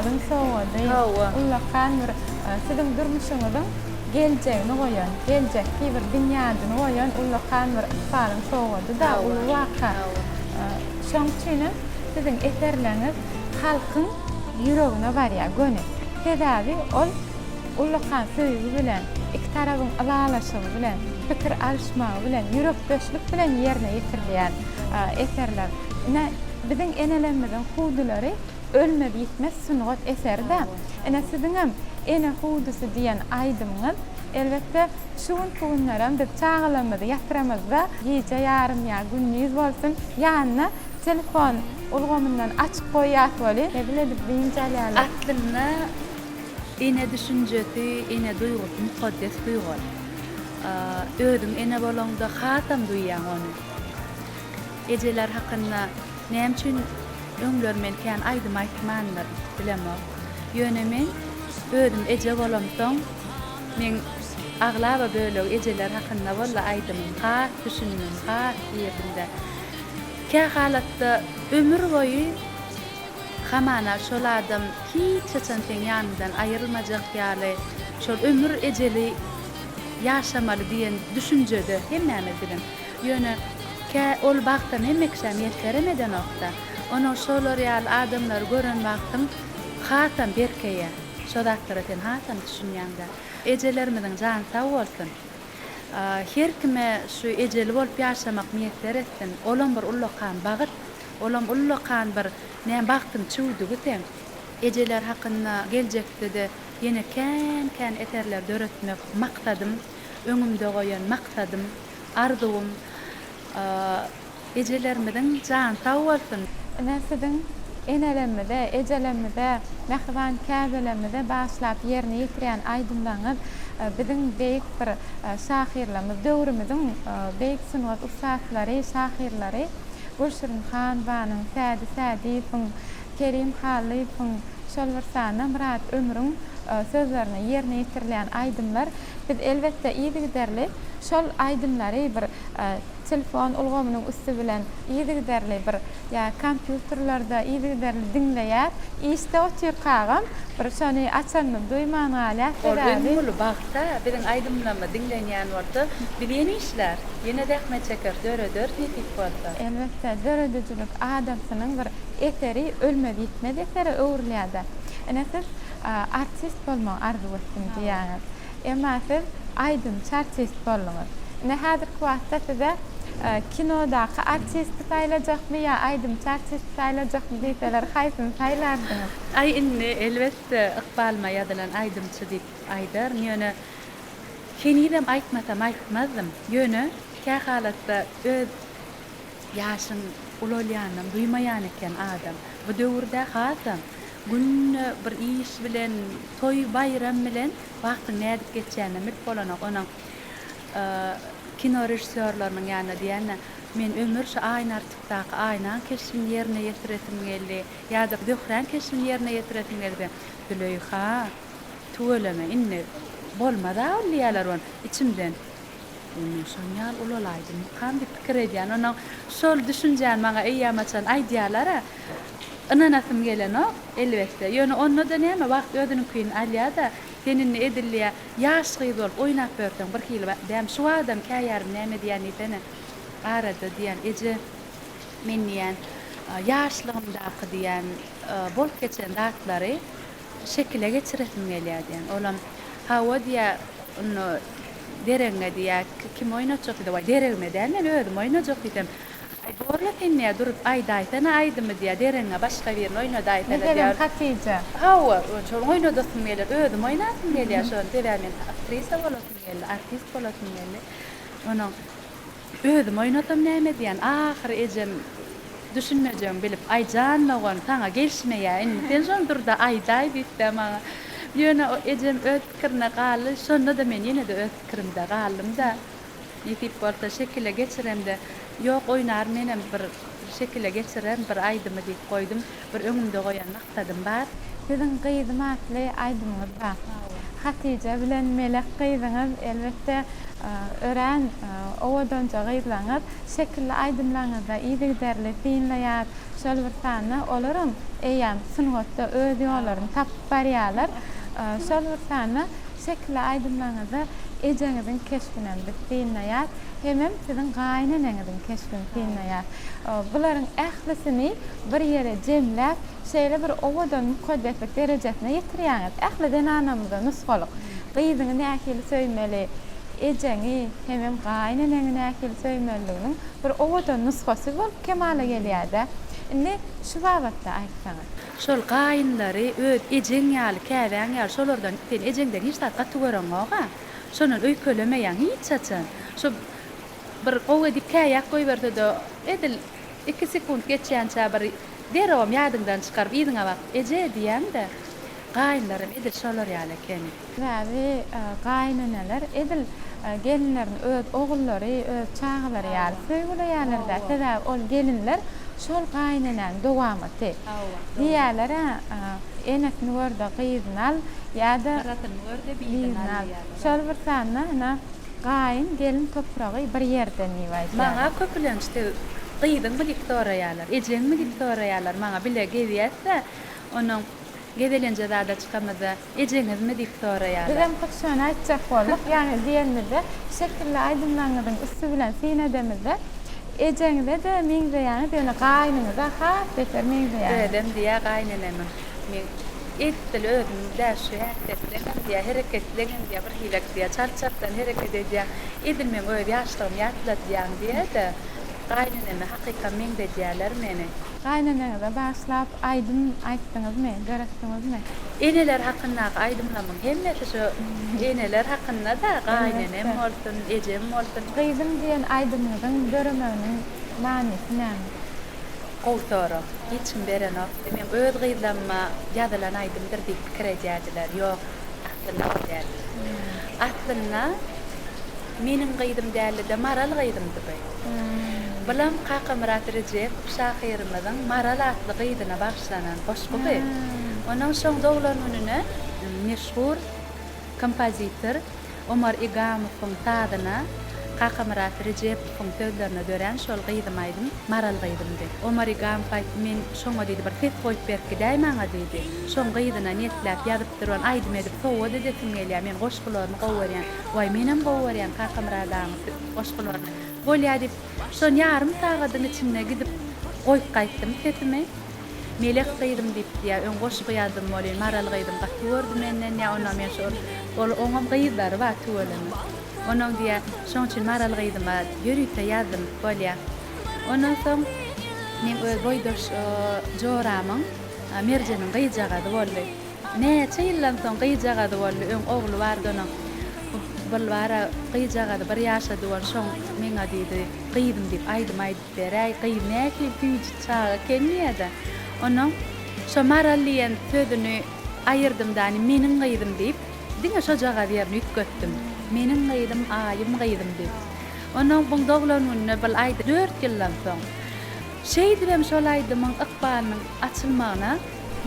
Ykbalyň sowgady, ullakan bir siziň durmuşyňyzyň geljegini goýan, geljekki bir binýadyny goýan ullakan bir ykbalyň sowgady-da, uly waka. Şoň üçinem siziň eserleriňiz halkyň ýüregine barýar göni. Sebäbi ol ullakan söýgi bilen, iki tarabyň ylalaşygy bilen, pikir alyşmagy bilen, ýürekdeşlik bilen ýerine ýetirilýän eserler. Ine, biziň enelerimiziň hüwdüleri ölmez-ýitmez sungat eseri-dä. Ine, siziňem Ene hüwdüsi diýen aýdymyňyz, elbetde, şu günki günlerem biz çagalarymyzy ýatyramyzda, gije ýarym ýa gündiz bolsun, ýanyna telefon ulgamyndan açyp goýýas welin, hezil edip dynç alýarlar. Aslynda, ene düşünjesi, ene duýgusy mukaddes duýgy ol. Özüň ene bolaňda hasam duýýaň ony. Ejeler hakynda näme üçin öňler men kän aýdym aýtmandyryn, bilemok. Ýöne men özüm eje bolamsoň, meň aglaba bölegi ejeler hakynda boldy aýdymym. Has düşündim, has girdim-de. Kä halatda ömür boýy hamana şol adam hiç haçan seň ýanyňdan aýrylmajak ýaly, şol ömür ejeli ýaşamaly diýen düşünjede hemmämiz biziň. Ýöne kä ol bagtam hemme kişä miýesserem edenokda. Onuň şolar ýaly adamlary gören wagtyň hasam berkeýär. Şo zatlara sen hasam düşünýäňdä. Ejelerimiziň jany sag bolsun. Her kime şu ejeli bolup ýaşamak miýesser etsin. Olam bir ullakan bagyt. Olam ullakan bir näme bagtyň çüwdügi seň. Ejeler hakynda geljekde-de ýene kän-kän eserler döretmek maksadym, öňümde goýan maksadym. Arzuwym ejelerimiziň jany sag bolsun. Ine siziň enelerimize, ejelerimize, mähriban käbelerimize bagyşlap ýerine ýetirýän aýdymlaryňyz biziň beýik bir şahyrlarymyz, döwrümiziň beýik sungat ussatlary, şahyrlary Gülşirin Hanowanyň, Sädi Sädiýewiň, Kerim Hallyýewiň, şol bir sanda Myrat Ömrüň sözlerine ýerine ýetirilýän aýdymlar Biz elbetde yzygiderli şol aýdymlary bir telefon ulgamynyň üsti bilen yzygiderli bir ýa kompýuterlerde yzygiderli diňleýäs. Işde otyrkagam bir şony açanymyzy duýman galýas. Ol Sebäbi. öň uly bagta biziň aýdymlarymyz diňlenýän bolsa, biz ýene işläris, ýene zähmet çekeris, dörederis nesip bolsa. Elbetde, döredijilik adamsynyň bir eseri ölmez-ýitmez esere öwrülýär-de. Ine siz artist bolmagy arzuw etdim diýýäňiz. Emma siz aýdymçy artist bolduňyz. Ine häzirki wagtda size kinodaky artisti saýlajakmy ýa aýdymçy artisti saýlajakmy diýseler haýsyny saýlardyňyz? Aý indi elbetde ykbalyma ýazylan aýdymçy diýip aýdaryn ýöne henizem aýtmasam aýtmazdym. Ýöne kä halatda öz ýaşyň ulalýanynam duýmaýan eken adam. Bu döwürde hasam Günde bir iş bilen, toý, baýram bilen wagtyň nädip geçýäninem bilip bolanok. Onuň kino režissýorlarynyň ýanyna diýende, men ömür şu Aýna Artykdaky Aýnaň keşbini ýerine ýetiresim geldi ýa-da Zöhräň keşbini ýerine ýetiresim geldi. Züleýha, tüweleme, indi bolmaz-a ol diýýärler ony. Içimden, Men şon ýaly ulalaýdymmykam diýip pikir edýän. Onuň şol düşünjäni maňa eýýämhaçan aýdýarlar-a. Ynanasym gelenok, elbetde. Ýöne onda-da näme, wagt özüniňkini alýar-da. Sen indi edil diýýär, ýaş gyz bolup oýnap ýörseň birhili däm. Şu adam käýarym näme diýýän diýsene. Arada diýýän, eje, men diýýän, ýaşlygymdaky diýýän, bolup geçen zatlary şekile geçiresim gelýär diýýän. Olam, hawa diýýär, onda deregiňe diýýär, kim oýnatjak diýse, waý, deregime däl, men özüm oýnajak diýsem, Aý borla sen diýýär, durup aýdaýsana aýdymy diýýär, deregiňe başga birini oýnadaýsana Meselem, diýýär. Hatyja. Hawa, şony oýnadasym gelýär, özüm oýnasym gelýär şony, sebäbi men aktrisa bolasym geldi, artist bolasym geldi. Onuň özüm oýnasam näme diýýän, ahyry ejem düşünmejegimi bilip, Aý jan dogan, saňa gelişmeýär indi, sen şony dur-da aýdaý diýdi-de maňa. Ýöne ejem öz pikirinde galdy, şonda-da men ýene-de öz pikirimde galdym-da. Nesip bolsa şekile geçiremde ýok oýnar menem bir şekile geçirerin bir aýdymy diýip goýdum bir öňümde goýan maksadym bar. Siziň Gyzym atly aýdymyňyz bar. Hatyja bilen Melek gyzyňyz elbetde örän owadanja gyzlaryňyz. Şekilli aýdymlaryňyzda yzygiderli synlaýas. Şol bir sanda olaram eýýäm sungatda öz ýollaryny tapyp barýarlar. Şol bir sanda şekilli aýdymlaryňyzda ejeňiziň keşbinem biz synlaýas. Hemem siziň gaýyneneňiziň keşbini synlaýas. Bularyň ählisini bir ýere jemläp, şeýle bir owadan mukaddeslik derejesine ýetirýäňiz. Ähli zenanamyza nusgalyk. Gyzyňy nähili söýmeli, ejeňi hemem gaýyneneňi nähili söýmelidiginiň bir owadan nusgasy bolup kemala gelýär-dä. Indi şu babatda aýtsaňyz. Şol gaýynlary öz ejeň ýaly, käbäň ýaly, şolardan sen ejeňden hiç zat gaty göreňok-a. Şondan öýkelemeýäň hiç haçan. Şo bir gowy edip käýäp goýberse-de, edil iki sekunt geçýänçä bir derrewem ýadyňdan çykaryp yzyňa bakyp, Eje diýýäň-de. Gaýynlaram edil şolar ýaly ekeni. Sebäbi gaýyneneler edil gelinlerini öz ogullary, öz çagalary ýaly söýgüleýärler-dä. Sebäbi ol gelinler şol gaýynenäniň dowamaty. Diýýärler-ä, enesini gör-de gyzyny al ýa-da Gyrasyny gör-de birini al diýýärler. Şol bir sanda ine gaýyn gelin topragy bir ýerden diýip aýdýarlar. Maňa köplenç siz gyzyňmy diýip soraýarlar, ejeňmi diýip soraýarlar maňa bile gezýäs-dä, onuň gezelenje zada çykamyzda ejeňizmi diýip soraýarlar. Bizem hut şony aýtjak bolduk, ýagny diýenimizde şekilli aýdymlaryňyzyň üsti bilen syn edemizde ejeňize-de meňzeýäňiz, ýöne gaýnyňyza has beter meňzeýäňiz. Özem diýýär gaýynenemiň, men edil özüm däl şu häsiýetleňem diýýär, hereketleňem diýýär, bir hilek diýýär, çalt-çaltdan hereket edýäň, edil meň öz ýaşlygymy ýatladýaň diýýär-de, gaýyneneme hakykam meňzedýärler meni. Gaýyneneňize bagyşlap aýdym aýtdyňyzmy, döretdiňizmi? Eneler hakyndaky aýdymlamyň hemmesi şu eneler hakynda-da, gaýynenem bolsun, ejem bolsun. Gyzym diýen aýdymyňyzyň döremeginiň manysy näme? Gowy sorag. Hiç kim berenokdy. Meň öz gyzlamma ýazylan aýdymdyr diýip pikir edýärdiler. Ýok, aslynda ol däl. Aslynda meniň gyzym däldi-de, Maral gyzymdy bu. Bulam Kakamyrat Rejepow şahyrymyzyň Maral atly gyzyna bagyşlanan goşgy bu. Onuň şoň doglan gününe meşhur kompozitor Omar Igamowyň sazyna, Kakamyrat Rejepowyň sözlerine dörän şol gyzym aýdym Maral gyzymdy. Omar Igamow aýtdy, men şoňa diýdi, bir ses goýup berip gidäý maňa diýdi. Şoň gyzyna niýetläp ýazypdyr ony aýdym edip sowgat edesim gelýär, men goşgularyny gowy görýän. Waý, menem gowy görýän Kakamyrat agaň goşgularyny. Bolýa diýip, şony ýarym sagadyň içinde gidip goýup gaýtdym sesimi. Melek gyzym diýip diýýär, öň goşgy ýazdym welin, Maral gyzym gaty gördi menden diýýär, ondan men şol, ol oňam gyzlary bar tüweleme. Onuň diýýär, şoň üçin Maral gyzyma ýörite ýazdym, bolýa. Ondan soň meň öz boýdaş joramyň Merjeniň gyzjagazy boldy. Näçe ýyldan soň gyzjagazy boldy, öň ogly bardy onuň. Bu bara gyzjagazy bir ýaşady ol, şoň meňa diýdi, gyzym diýip aýdym aýdyp Beräý, gyz nähili süýji çaga eken diýýä-de. Onnoň şo Maral diýen sözüni aýyrdym dany meniň gyzym diýip, diňe şojagaz ýerini üýtgetdim. Meniň gyzym, aýym gyzym diýip. Onnoň buň doglan gününe bil aýdy dört ýyldan soň. Şeýdibem şol aýdymyň ykbalynyň açylmagyna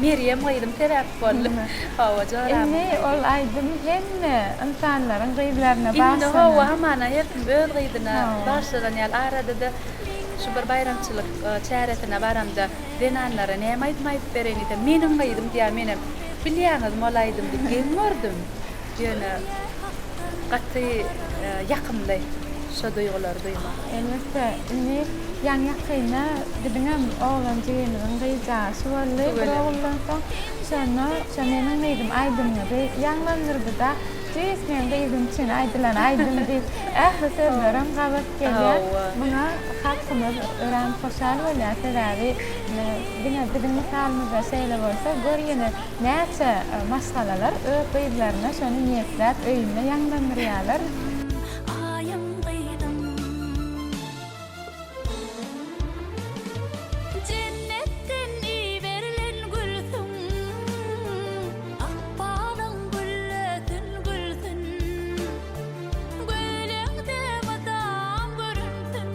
Merýem gyzym sebäp boldy. Hawa, joramyň Indi gyzy. ol aýdym hemme ynsanlaryň gyzlaryna Indi bagyşlanan. hawa, hamana her kim öz gyzyna Hawa. bagyşlanan ýaly. Arada-da şu bir baýramçylyk çäresine baramda zenanlara näme aýdym aýdyp bereýin diýsem, Meniň gyzym diýýär, menem Bilýäňizmi ol aýdymy diýip geň gördüm. Ýöne gaty ýakymly şo duýgulary duýmak. Elbetde, indi ýaňy-ýakynda biziňem oglan jigimiziň gyzjagaşy boldy bir oguldan soň. Şonda şo meniň gyzym aýdymyňyzy ýaňlandyrdy-da, tüýs meň gyzym üçin aýdylan aýdym diýip, ähli sözlerem gabat gelýär. Muňa halkymyz örän hoşal bolýar, sebäbi diňe biziň mysalymyzda şeýle bolsa, gör ýene Näçe maşgalalar öz gyzlaryna şony niýetläp öýünde ýaňlandyrýarlar. Aýym gyzym. Jennetden iberilen gülsüň, Ykbalyň güllesin gülsün. Göýleňde mydam görünsün,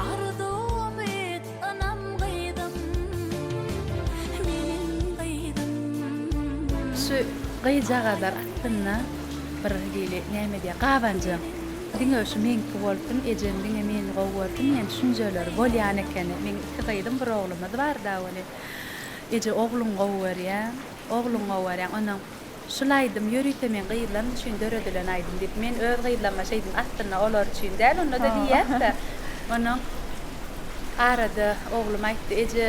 Arzuw-umyt Ynam gyzym, meniň gyzym. Şu. Gyzjagazlar aslynda bir hili näme diýýär, gabanjaň. Diňe şu meňki bolsun, ejem diňe meni gowy görsün diýen düşünjeleri bolýan ekeni. Meň iki gyzym, bir oglumyz bar-da welin, eje ogluňy gowy görýäň, ogluňy gowy görýäň. Onnoň şul aýdym ýörite meň gyzlarym üçin döredilen aýdym diýip, men öz gyzlaryma şeýdim, aslynda olar üçin däl, onda-da diýýäs-de. Onnoň arada oglum aýtdy, eje,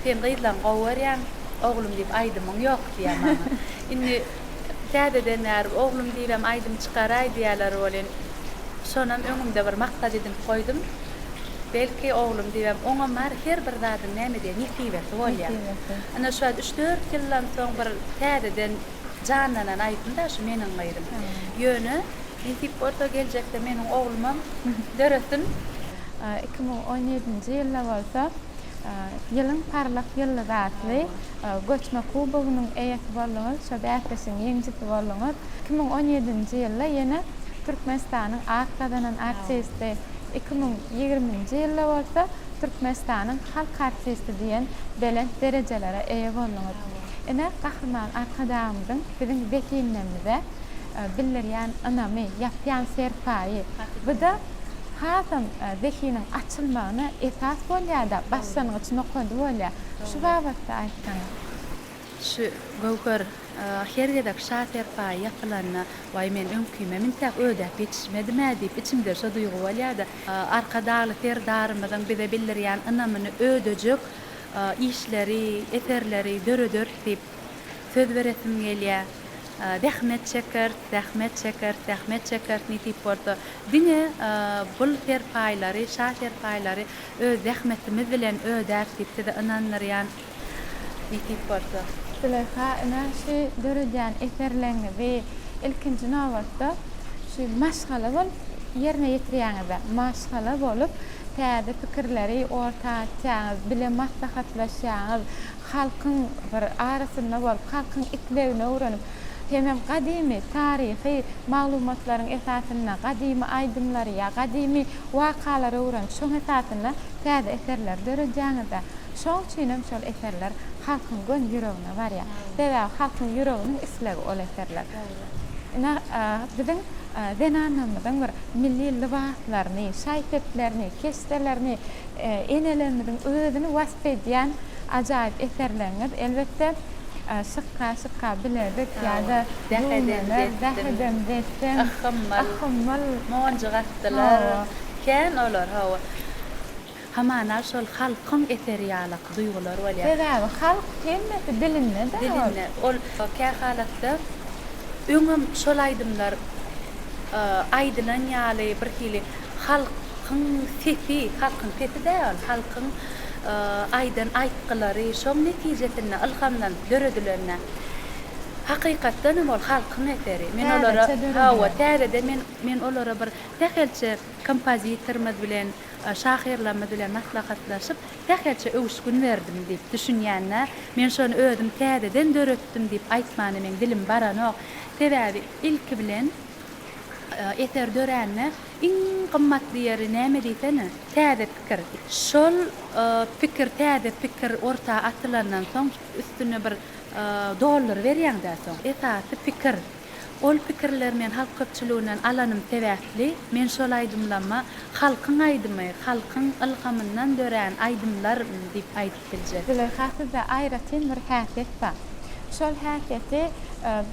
sen gyzlaryňy gowy görýäň, oglum diýip aýdymyň ýok diýýär maňa. Indi Täzeden bäri oglum diýibem aýdym çykaraý diýýärler welin, şonam öňümde bir maksat edinip goýdum. Belki oglum diýibem, oňam bar her bir zadyň näme diýýär, nesibesi bolýar. Ine şu wagt üç-dört ýyldan soň bir täzeden janlanan aýdym-da şu meniň gyzym. Ýöne nesip bolsa geljekde meniň oglumam döresin. 2017-nji ýylda bolsa Ýylyň parlak ýyldyzy atly göçme kubogynyň eýesi bolduňyz, şo bäsleşigiň ýeňijisi bolduňyz. 2017-nji ýylda ýene Türkmenistanyň at gazanan artisti, 2020-nji ýylda bolsa Türkmenistanyň halk artisti diýen belent derejelere eýe bolduňyz. Ine, Gahryman Arkadagymyzyň biziň zehinlerimize bildirýän ynamy, ýapýan serpaýy. Bu-da hasam zehiniň açylmagyna esas bolýar-da, başlangyç nokady bolýar. Şu babatda aýtsaňyz. Şu Göwher, her gezek şa serpaýy ýapylanda, Waý, men öňkime intäk ödäp ýetişmedim-ä diýip, içimde şo duýgy bolýar-da. Arkadagly Serdarymyzyň bize bildirýän ynamyny ödejek işleri, eserleri dörederis diýip, söz beresim gelýär. Zähmet çekeris, zähmet çekeris, zähmet çekeris, nesip bolsa, diňe bul serpaýlary, şa serpaýlary öz zähmetimiz bilen ödäris diýip sizi ynandyrýan, nesip bolsa. Züleýha, ine, şu döredýän eserleriňizi ilkinji nobatda şu maşgala bolup ýerine ýetirýäňiz-dä. Maşgala bolup täze pikirleri orta atýaňyz, bile maslahatlaşýaňyz, halkyň bir arasynda bolup, halkyň islegini öwrenip, hemem gadymy taryhy maglumatlaryň esasynda gadymy aýdymlary ýa gadymy wakalary öwrenip, şoň esasynda täze eserleri döredýäňiz-dä. Şoň üçinem şol eserler halkyň göni ýüregine barýar. Sebäbi halkyň ýüreginiň islegi ol eserler. Ine, biziň zenanlarymyzyň bir milli lybaslaryny, şaý-seplerini, keşdelerini, Enelerimiziň özüni wasp edýän ajaýyp eserleriňiz, elbetde, Şykga-şykga bilezik ýa-da Düwmeler, Dähedem dessem, Yhhymmyl, Monjuk atdylar, kän olar, hawa. Hamana şol halkyň eseri ýalak duýgular bolýar. Sebäbi halk hemmesi dilinde-dä ol. Dilinde. Ol kähalatda öňem şol aýdymlar aýdylan ýaly birhili halk Halkyň sesi, halkyň sesi däl, halkyň aýdan aýtgylary, şoň netijesinde ylhamlanyp döredilende, hakykatdan hem ol halkyň eseri. Men olara, hawa, täzeden men, men olara bir sähelçe kompozitorymyz bilen, şahyrlarymyz bilen maslahatlaşyp, sähelçe öwüşgin berdim diýip düşünýän-dä. Men şony özüm täzeden döretdim diýip aýtmana meň dilim baranok. Sebäbi ilki bilen eser dörände Iň gymmatly ýeri näme diýsene? Täze pikir. Şol pikir, täze pikir orta atylandan soň, üstüne bir dolduryberýäň-dä soň. Esasy pikir. Ol pikirleri men halk köpçüliginden alanym sebäpli, men şol aýdymlama halkyň aýdymy, halkyň ylhamyndan dörän aýdymlar diýip aýdyp biljek. Züleýha sizde aýratyn bir häsiýet bar. Şol häsiýeti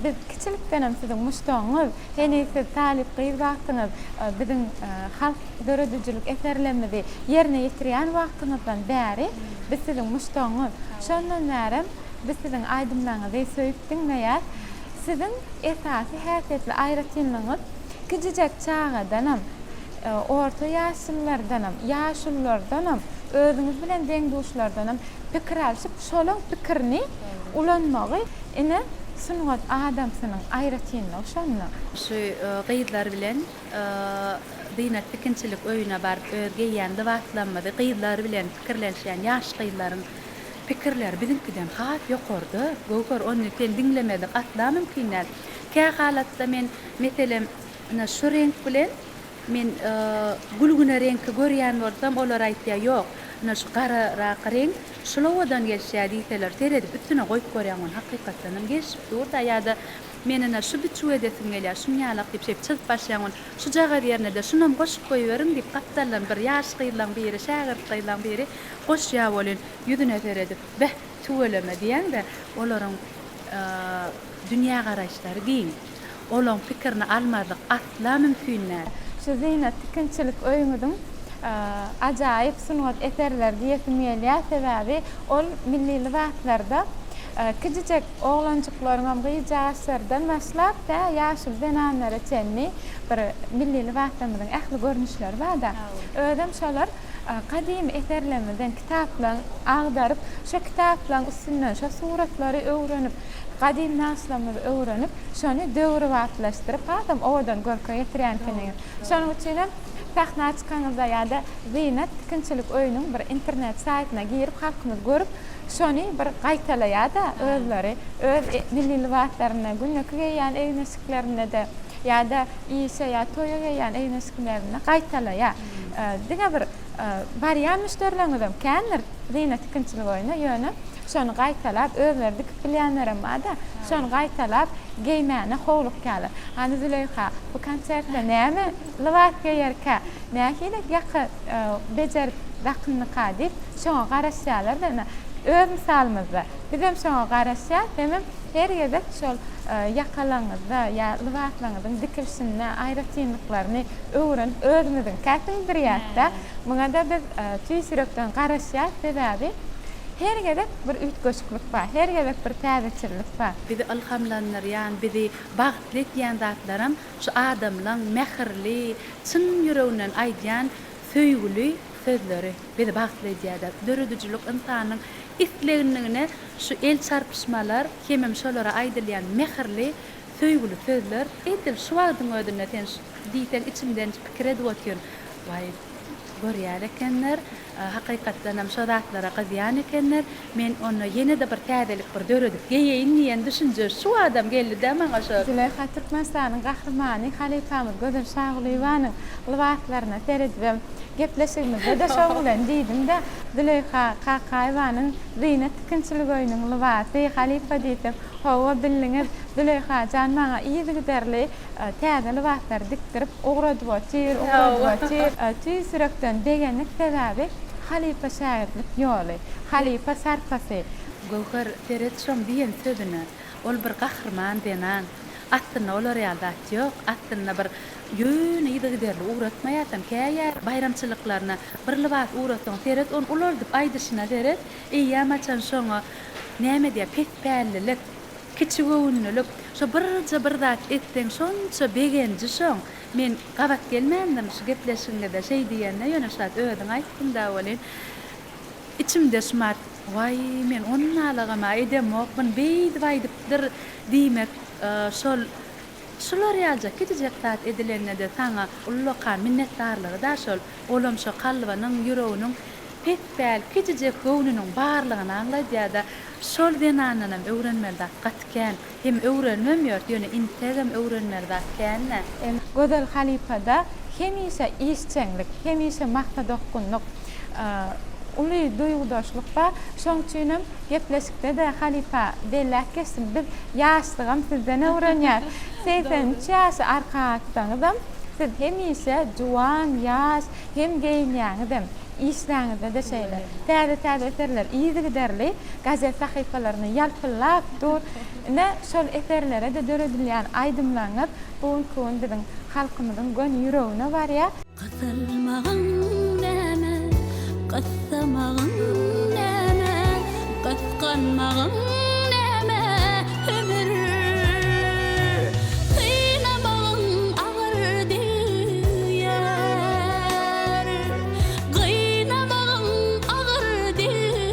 biz kiçilikdenem siziň muşdagyňyz. Heniz siz talyp gyz wagtyňyz biziň halk döredijilik eserlerimizi ýerine ýetirýän wagtyňyzdan bäri biz siziň muşdagyňyz. Şondan bärem biz siziň aýdymlaryňyzy söýüp diňleýäs. Siziň esasy häsiýetli aýratynlygyňyz kijijek çagadanam, orta ýaşlylardanam, ýaşululardanam, özüňiz bilen deň-duşlardanam pikir alşyp, şolaň pikirini ulanmagy ine sungat adamsynyň aýratynlygy şonda. Şu gyzlar bilen Zynat tikinçilik öýüne baryp öz geýýän lybaslarymyzy gyzlar bilen pikirlenişýän ýaş gyzlaryň pikirleri biziňkiden has ýokarda Göwher ony sen diňlemezlik asla mümkin däl. Kä halatda men meselem ine şu reňk bilen men gülgüne reňki görýän bolsam olar aýtýar ýok ine şu gararak reňk. Şul owadan gelişýär diýseler, seredip üstüne goýup görýäň ony hakykatdanam gelşip dur-da ýa-da men ine şu biçüw edesim gelýär, şunýalak diýip şeýdip çyzyp başlaýaň ony. Şujagaz ýerine-de şunam goşup goýberiň diýip gapdaldan bir ýaş gyzlaň biri, şägirt gyzlaň biri goşýar welin, ýüzüne seredip, Beh, tüweleme diýýäň-de, olaryň dünýägaraýyşlary giň. Olaň pikirini almazlyk asla mümkin däl. Şu Zynat tikinçilik öýüňiziň ajaýyp sungat eserleri diýesim gelýär, sebäbi ol milli lybaslarda kijijek oglanjyklaryňam gyzjagaşlardan başlap tä ýaşuly zenanlara çenli bir milli lybaslarymyzyň ähli görnüşleri bar-da. Özem şolar gadymy eserlerimizden kitaplaryň agdaryp, şo kitaplaryň üstünden şo suratlary öwrenip, gadym nagyşlarymyzy öwrenip, şony döwrebaplaşdyryp, hasam owadan görke getirýän ekeniňiz. Şonuň üçinem sahna çykaňyzda ýa-da Zynat tikinçilik öýüniň bir internet saýtyna girip halkymyz görüp, şony bir gaýtalaýar-da özleri öz milli lybaslarynda, gündeki geýýän egin-eşiklerinde-de ýa-da işe ýa toýa geýýän egin-eşiklerinde gaýtalaýar. Diňe bir barýan müşderileriňizem kändir Zynat tikinçilik öýüne, ýöne şony gaýtalap özleri dikip bilýänlerem bar-da, şony gaýtalap geýmäne howlukýarlar. Hany Züleýha, bu konsertde näme lybas geýerkä, nähili ýaka bejerip dakyndyka diýip, şoňa garaşýarlar-da. Ine, öz mysalymyzda, bizem şoňa garaşýas, hemem her gezek şol ýakalaryňyzda ýa lybaslaryňyzyň dikilişinde aýratynlyklaryny öwrenip özümiziňkä siňdirýäs-de. Muňa-da biz tüýs ýürekden garaşýas, sebäbi her gezek bir üýtgeşiklik bar, her gezek bir täzeçillik bar. Bizi ylhamlandyrýan, bizi bagtly etýän zatlaram şu adamlaň mähirli, çyn ýüreginden aýdýan söýgüli sözleri bizi bagtly edýär-de. Döredijilik ynsanyň isleginligine şu el çarpyşmalar hemem şolara aýdylýan mähirli, söýgüli sözler edil şu wagtyň özünde sen diýseň içimden pikir edip otyryn, Waý, görýär ekenler, hakykatdanam şo zatlara gyzýan ekenler, men onda ýene-de bir täzelik bir döredip geýeýin diýen düşünje şu badam geldi-dä maňa şo. Züleýha Türkmenistanyň Gahrymany halypamyz Gözel Şagulyýewanyň lybaslaryna seredibem gepleşigimizde-de şoň bilen diýdim-de, Züleýha Kakaýewanyň Zynat tikinçilik öýüniň lybasy, halypa diýsem, hawa bildiňiz, Züleýha jan maňa yzygiderli täze lybaslary dikdirip ugradyp otyr, ugradyp otyr. Tüýs ýürekden begendik sebäbi halypa-şägirtlik ýoly, halypa sarpasy. Göwher, seret şoň diýen sözüne. Ol bir gahryman zenan. Aslynda olar ýaly zat ýok. Aslynda bir ýöne yzygiderli ugratmaýasam, käýä baýramçylyklaryna bir lybas ugratsaň, seret ony ulaldyp aýdyşyna seret, eýýäm haçan şoňa näme diýýär, pespällilik. Kiçigöwünlilik, şo birje bir zat etseň şonça begenji şoň. Men gabat gelmändim şu gepleşigiňizde şeý diýenine ýöne şu wagt özüň aýtdyňda welin içimde şumat waý men onnalagama edemokmyn beýdip aýdypdyr diýmek şol şular ýalyjak kiçijek zat edilende-de saňa ullakan minnetdarlygy-da şol olam şo kalbynyň ýüreginiň Pes-päl, kiçijek göwnüniň barlygyny aňladýar-da. Şol zenandanam öwrenmeli zat gaty kän. Hem öwrenibem ýört, ýöne integem öwrenmeli zat kän-dä. Gözel halypada hemişe işjeňlik, hemişe maksadaokgunlyk, uly duýgudaşlyk bar. Şoň üçinem gepleşikde-de halypa belläp geçdim, biz ýaşlygam sizden öwrenýäs. 83 ýaşy arka atsaňyzam, siz hemişe juwan, ýaş, hem geýinýäňizem, Işläňizde-de şeýle. Täze-täze eserler yzygiderli gazet sahypalarynda ýalpyldap dur. Ine, şol eserlere-de döredilýän aýdymlaryňyz bu günki gün biziň halkymyzyň göni ýüregine barýar. Gysylmagyň näme, gyssamagyň näme, gysganmagyň näme, ömür synamagyň agyr degýär. Gynamagyň agyr degýär.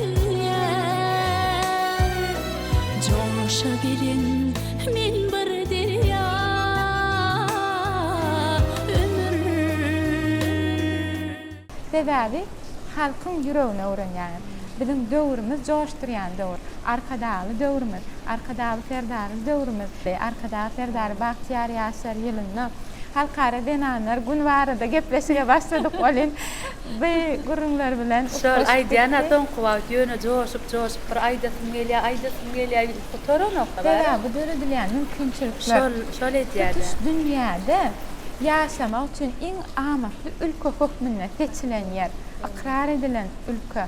Joşa gelen men bir derýa, ömür. Sebäbi halkyň ýüregini öwrenýäňiz. Biziň döwrümiz joşdurýan döwür. Arkadagly döwrümiz, Arkadagly Serdarly döwrümiz. Arkadag Serdarly bagtyýar ýaşlar ýylynda Halkara zenanlar güni barada gepleşige başladyk welin. Bu gürrüňler bilen Şol aýdýan-a soňky wagt ýöne joşup-joşup bir aýdasym gelýär, aýdasym gelýär gutaranok. Sebäbi döredilýän mümkinçilikler Şol, şol edýär-de. tutuş dünýäde ýaşamak üçin iň amatly ülke hökmünde seçilen ýer, ykrar edilen ülke,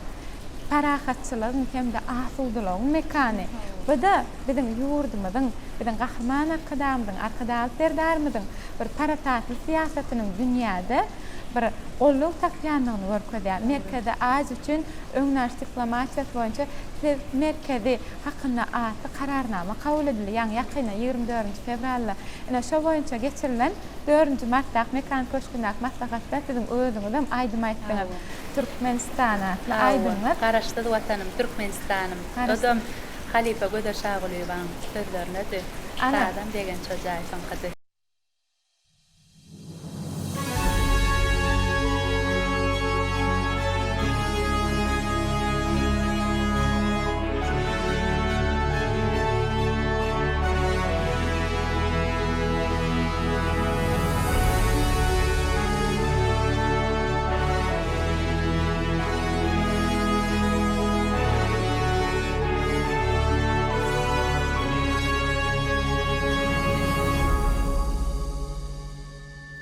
parahatçylygyň hem-de asudalygyň mekany. Bu-da biziň ýurdumyzyň, biziň Gahryman Arkadagymyzyň, Arkadagly Serdarymyzyň bir parasatly syýasatynyň dünýäde bir goldaw tapýandygyny görkezýär. Merkezi Aziýa üçin öňdebaryjy diplomatiýasy boýunça sebit merkezi hakynda atly Kararnama kabul edildi, ýaňy ýakynda, 24-nji fewralda. Ine, şo boýunça geçirilen dördünji martdaky Mekan köşgündäki maslahatda siziň özüňizem aýdym aýtdyňyz. Türkmenistan atly aýdymyňyz. Garaşsyz Watanym, Türkmenistanym. Odam halypa Gözel Şagulyýewaň sözlerinedi. Sazam Begenç Hojaýewiňkydy.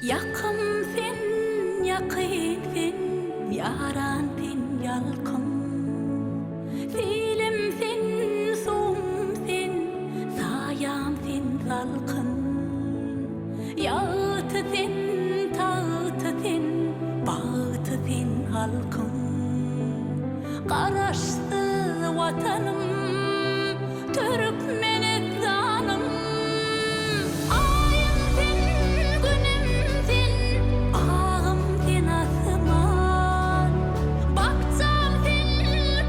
Ýakym sen, ýakyn sen, ýaran sen, ýalkym. Silim sen, suwum sen, saýam sen, salkyn. Ýagty sen, tagty sen, bagty sen halkyň. Garaşsyz Watanym, Türkmenistanym. Aýym sen, Günüm sen, agym sen asman. Bakjam sen,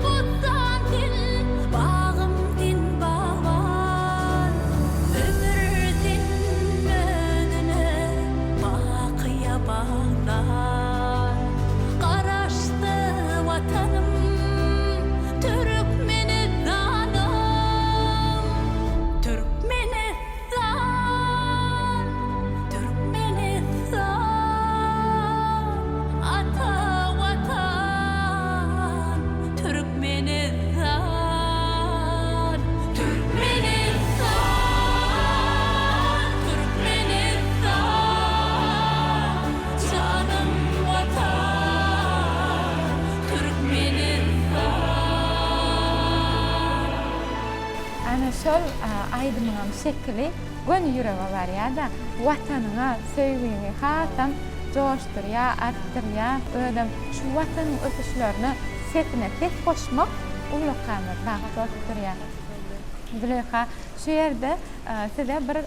bossan sen, bagym sen bagban. Ömür sen özüne bakyýa baglan. Garaşsyz Watanym, Türkmenistanym. Türkmenistan, Türkmenistan, ata Watan, Türkmenistan, Türkmenistan, Türkmenistan, janym Watan, Türkmenistan. Ana şol aýdymyňam şekili göni ýürege barýar-da, Watanyňa söýgiňi hasam joşdurýar, artdyrýar. Özem şu Watanyň ösüşlerine sesine ses goşmak ullakan bir bagt bolup durýar. Züleýha, şu ýerde size bir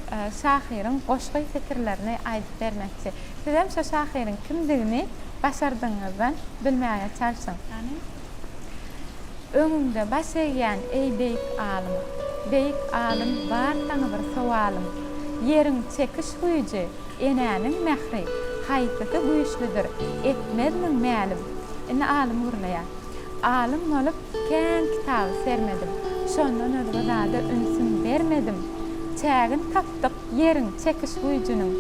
şahyryň goşgy setirlerini aýdyp bermekçi. Sizem şo şahyryň kimdigini başardygyňyzdan bilmäge çalşyň. Öňüňde baş egýän, eý, beýik alym! Beýik alym, bar saňa bir sowalym. Ýeriň çekiş güýji, enäniň mähri, haýsysy güýçlüdir, etmezmiň mälim? Indi alym gürleýär. Alym bolup, kän kitaby sermedim. Şondan özge zada ünsüm bermedim. Çägin tapdyk ýeriň çekiş güýjüniň,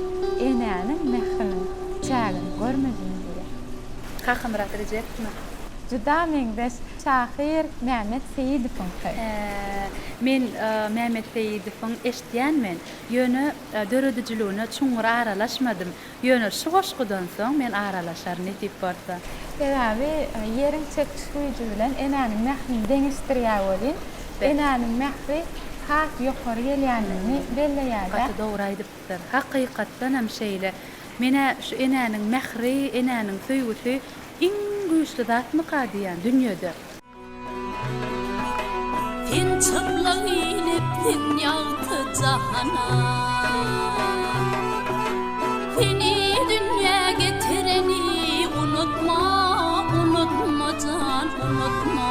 enäniň mähriniň çägini görmedim diýýär. Kakamyrat Rejepowmy? Juda meňzeş şahyr Mämmet Seýidowyňky. Hä, men Mämmet Seýidowyň eşidýän men. Ýöne döredijiligine çuňňur aralaşmadym. Ýöne şu goşgudan soň men aralaşaryn nesip bolsa. Sebäbi ýeriň çekiş güýji bilen enäniň mährini deňeşdirýär welin, enäniň mähri has ýokary gelýändigini belleýär-de. Gaty dogry aýdypsyň. Hakykatdanam şeýle. Men-ä şu enäniň mähri, enäniň söýgüsi Iň güýçli zatmyka diýýän dünýede. Sen çyplyk inipsiň ýagty jahana. Seni dünýä getireni unutma, unutma jan, unutma.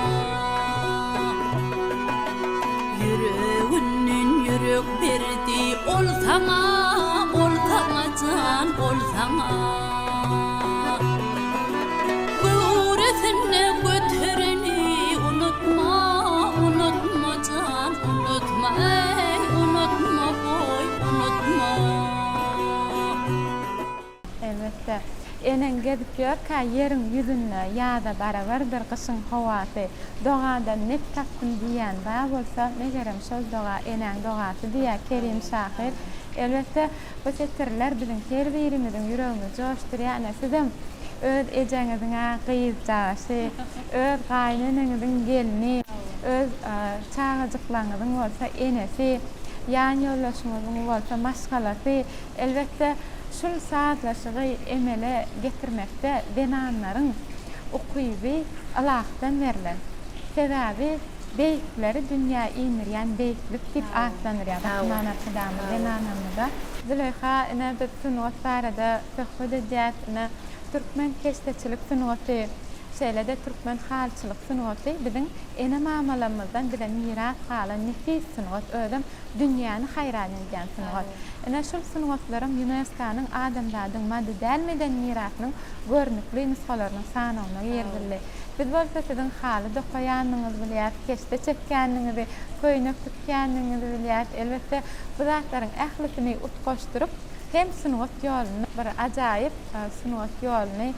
Ýüreginden ýürek berdi ol saňa, ol saňa jan, ol saňa. Göwresinde götereni unutma, unutma jan, unutma, eý, unutma, goý, unutma. Elbetde. Eneň gezip ýörkä ýeriň ýüzünde Ýaza barabardyr gyşyň howasy. Dogadan nep tapdym diýýän bar bolsa, megerem şol doga enäň dogasy diýýär Kerim şahyr. Elbetde, bu setirler biziň her birimiziň ýüregimizi joşdurýar. Ine, sizem öz ejeňiziň-ä gyzjagaşy, öz gaýyneneňiziň gelni, öz çagajyklaryňyzyň bolsa enesi, ýan ýoldaşyňyzyň bolsa maşgalasy. Elbetde, şul sazlaşygy emele getirmekde zenanlaryň ukyby ylahdan berlen. Sebäbi beýikleri dünýä indirýän beýiklik diýip atlandyrýar Gahryman Arkadagymyz zenanlarymyza. Züleýha, ine biz sungat barada söhbet edýäs. Ine, türkmen keşdeçilik sungaty, şeýle-de türkmen halyçylyk sungaty biziň ene-mamalarymyzdan bize miras galan nepis sungat. Özem dünýäni haýran edýän sungat. Ine, şul sungatlaram ÝUNESKO-nyň adamzadyň maddy däl medeni mirasynyň görnükli nusgalarynyň sanawyna girizildi. Biz bolsa siziň haly dokaýanyňyzy bilýäris, keşde çekýäniňizi, köýnek tikýäniňizi bilýäris. Elbetde, bu zatlaryň ählisini utgaşdyryp, hem sungat ýoluny, bir ajaýyp sungat ýoluny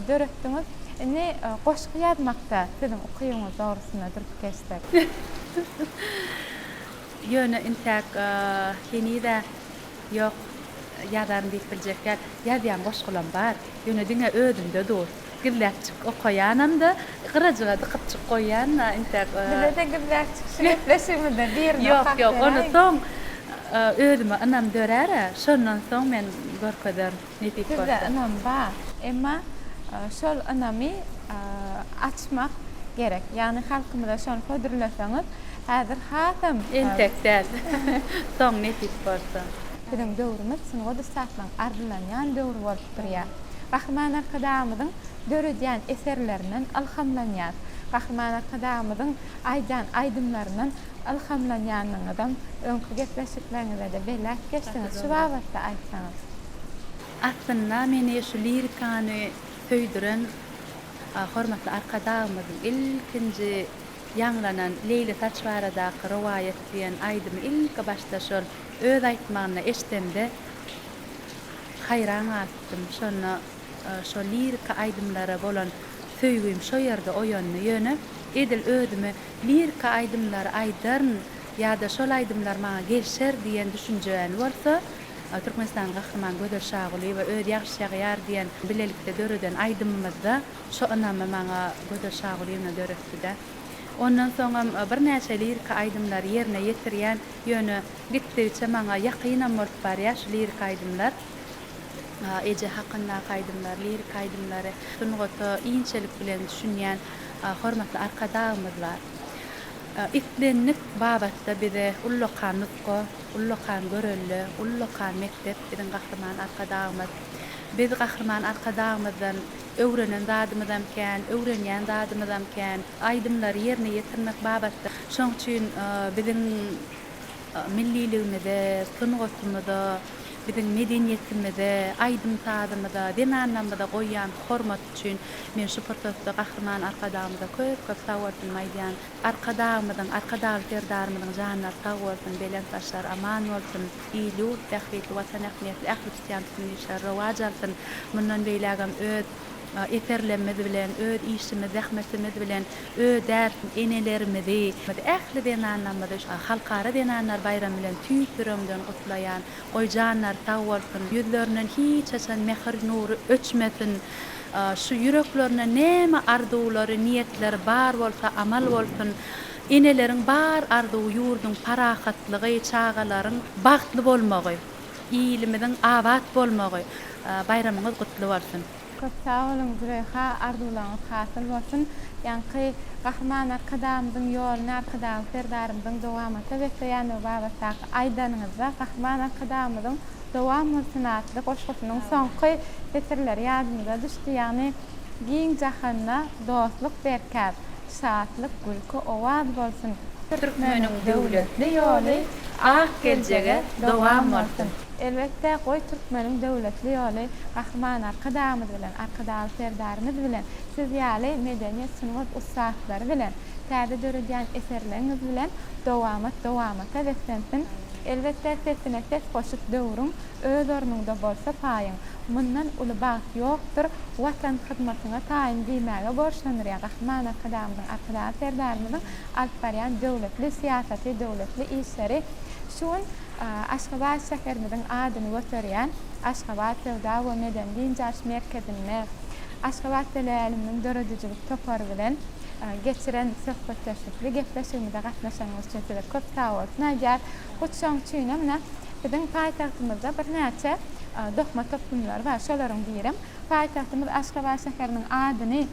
döretdiňiz. Indi goşgy ýazmakda siziň ukybyňyz dogrusynda durup geçsek. Ýöne intäk heniz-ä ýok, ýazaryn diýip biljek däl. Ýazýan goşgulam bar. Ýöne diňe özümde dur. Gizläpjik okaýanam-da, gyrajyga dykypjyk goýýan-da intäk. Bize-de gizläpjik şu gepleşigimizde birini Ýok, okap ýok, ony beräýiň. soň özüme ynam dörär-ä, şondan soň men görkezerin, nesip Sizde bolsa. ynam bar. Emma şol ynamy açmak gerek. Ýagny halkymyza şony hödürleseňiz, Häzir hasam. Entek däl. Soň nesip bolsa. Biziň döwrümiz sungat ussatlaryň arzylanýan döwri bolup durýar. Gahryman Arkadagymyzyň döredýän eserlerinden ylhamlanýarys. Gahryman Arkadagymyzyň aýdýan aýdymlaryndan ylhamlanýandygyňyzam öňki gepleşikleriňizde-de belläp geçdiňiz. Şu babatda aýtsaňyz. Aslynda meni şu lirikany söýdüren hormatly Arkadagymyzyň ilkinji ýaňlanan Leýli saç baradaky rowaýat diýen aýdymy ilki başda şol öz aýtmagynda eşdemde haýran galypdym. Şonda şo liriki aýdymlara bolan söýgim şo ýerde oýandy. Ýöne edil özüme liriki aýdymlary aýdaryn ýa-da şol aýdymlar maňa gelşer diýen düşünjäni bolsa Türkmenistanyň Gahryman Gözel Şagulyýewa öz Ýagyş ýagýar diýen bilelikde döreden aýdymymyzda Şo ynamy maňa Gözel Şagulyýewna döretdi-dä. Ondan soňam birnäçe liriki aýdymlary ýerine ýetirýän, ýöne gitdigiçe maňa ýakynam bolup barýar şu liriki aýdymlar. Eje hakyndaky aýdymlar, liriki aýdymlary sungata inçelik bilen düşünýän hormatly Arkadagymyz bar. Islendik babatda bize ullakan nusga, ullakan görelde, ullakan mekdep biziň Gahryman Arkadagymyz. Biz Gahryman Arkadagymyzdan Öwrenen zadymyzam kän, öwrenýän zadymyzam kän. Aýdymlary ýerine ýetirmek babatda. Şoň üçin biziň milliligimize, sungatymyza, biziň medeniýetimize, aýdym-sazymyza, zenanlarymyza goýýan hormaty üçin men şu pursatda Gahryman Arkadagymyza köp-köp sagbolsunymy aýdýan. Arkadagymyzyň, Arkadagly Serdarymyzyň janlary sag bolsun, belent başlary aman bolsun! Il-ýurt bähbitli, Watan ähmiýetli ähli tutýan tutumly işleri rowaç alsyn! Mundan beýlägem öz eserlerimiz bilen, öz işimiz, zähmetimiz bilen ödäris enelerimizi, ähli zenanlarymyzy Halkara zenanlar baýramy bilen tüýs ýüregimden gutlaýan. Goý janlary sag bolsun, ýüzlerinden hiç haçan mähir nury öçmesin, şu ýüreklerinde näme arzuwlary, niýetleri bar bolsa amal bolsun. Eneleriň bar arzuwy ýurduň parahatlygy, çagalaryň bagtly bolmagy, ilimiziň abat bolmagy. Baýramyňyz gutly bolsun! Köp sag boluň Züleýha arzuwlaryňyz hasyl bolsun. Ýaňky Gahryman Arkadagymyzyň ýoluny Arkadagly Serdarymyzyň dowamata besleýändigi babatdaky aýdanyňyzda Gahryman Arkadagymyzyň Dowam bolsun atly goşgusynyň soňky setirleri ýadymyza düşdi, ýagny Giň jahanda dostluk berkäp, Şatlyk, gülki, owaz bolsun. Türkmeniň döwletli ýoly ak geljege dowam bolsun. Elbetde, goý türkmeniň döwletli ýoly Gahryman Arkadagymyz bilen, Arkadagly Serdarymyz bilen, siz ýaly medeniýet, sungat ussatlary bilen, täze döredýän eserleriňiz bilen dowamat dowamata beslensin. Elbetde, sesine ses goşup döwrüň, Öz ornuňda bolsa paýyň. Mundan uly bagt ýokdur, Watan hyzmatyňa taýyn diýmäge borçlandyrýar Gahryman Arkadagymyzyň, Arkadagly Serdarymyzyň alyp barýan döwletli syýasaty, döwletli işleri şu gün Aşgabat şäherimiziň adyny göterýän Aşgabat söwda we medeni dynç alyş merkezinde Aşgabat teleýaýlymynyň döredijilik topary bilen geçiren söhbetdeşlikli gepleşigimize gatnaşanyňyz üçin size köp sagbolsun aýdýarys. Hut şoň üçinem ine, biziň paýtagtymyzda birnäçe dokma toplumlary bar. Şolaryň birem paýtagtymyz Aşgabat şäheriniň adyny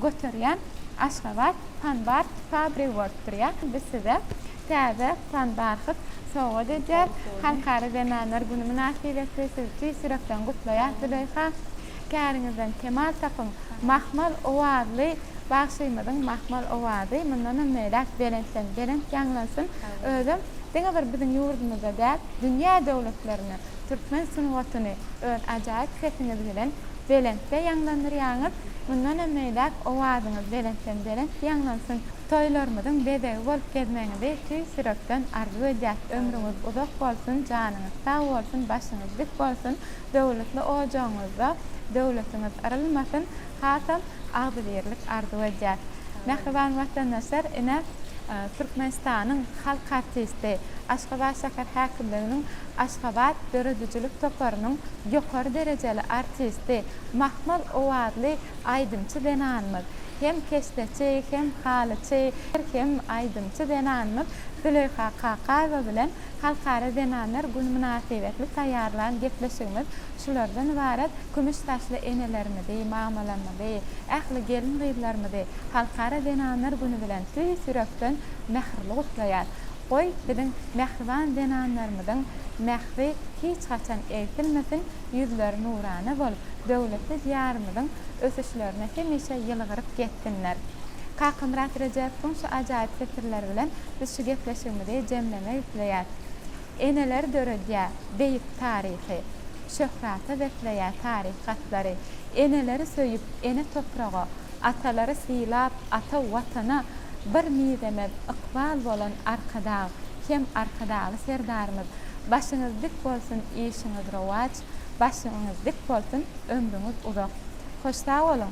göterýän Aşgabat panbart fabrigi bolup durýar. Biz size täze panbarhyt sowgat edýäris. Halkara zenanlar güni mynasybetli sizi tüýs ýürekden gutlaýas Züleýha. Käriňizden kemal tapyň. Mahmal owazly bagşymyzyň mahmal owazy mundanam beýläk belentden belent ýaňlansyn. Özem diňe bir biziň ýurdumyzda däl, dünýä döwletlerinde türkmen sungatyny öz ajaýyp sesiňiz bilen belentde ýaňlandyrýaňyz. Mundanam beýläk owazyňyz belentden belent ýaňlansyn. Toýlarymyzyň bezegi bolup gezmegiňizi tüýs ýürekden arzuw edýäs. Ömrüňiz uzak bolsun, janyňyz sag bolsun, başyňyz dik bolsun. Döwletli ojagyňyzda döwletiňiz yrylmasyn, hasam agzybirlik arzuw edýäs. Mähriban watandaşlar, ine, Türkmenistanyň halk artisti, Aşgabat şäher häkimliginiň Aşgabat döredijilik toparynyň ýokary derejeli artisti, mahmal owazly aýdymçy zenanymyz, hem keşdeçi, hem halyçy, hem aýdymçy zenanymyz Züleýha Kakaýewa bilen Halkara zenanlar güni mynasybetli taýýarlan gepleşigimiz şulardan ybarat. Kümüş saçly enelerimizi, mamalarymyzy, ähli gelin-gyzlarymyzy Halkara zenanlar güni bilen tüýs ýürekden mähirli gutlaýas. Goý, biziň mähriban zenanlarymyzyň mähri hiç haçan egsilmesin, ýüzleri nurana bolup, döwletli Diýarymyzyň ösüşlerine hemişe ýylgyryp gezsinler. Kakamyrat Rejepowyň şu ajaýyp setirleri bilen Biz şu gepleşigimizi jemlemek isleýäs. Eneler döredýär beýik taryhy, Şöhrata besleýär taryh gatlary. Eneleri söýüp ene topraga, Atalary sylap ata Watana Bir mizemez ykbal bolan Arkadag hem Arkadagly Serdarymyz Başyňyz dik bolsun işiňiz rowaç, Başyňyz dik bolsun ömrüňiz uzak. Hoş sag boluň!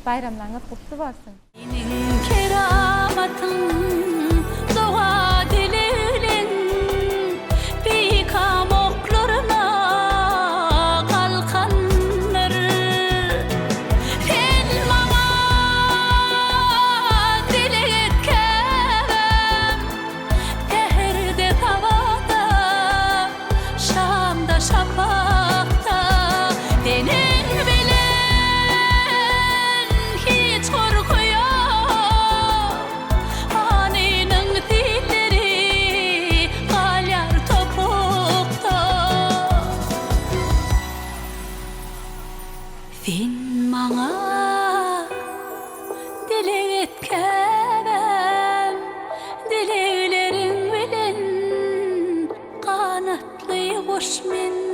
Baýramlaryňyz gutly bolsun! Seniň keramatyň, doga-dilegleň peýkam oklaryna galkandyr. Sen maňa dileg et käbäm, säherde sabahda, şamda şapakda seniň bilen. Hiç gorky ýok, Hanynyň silleri galýar topukda. Sen maňa dileg et käbäm, Dilegleriň bilen ganatly guş men.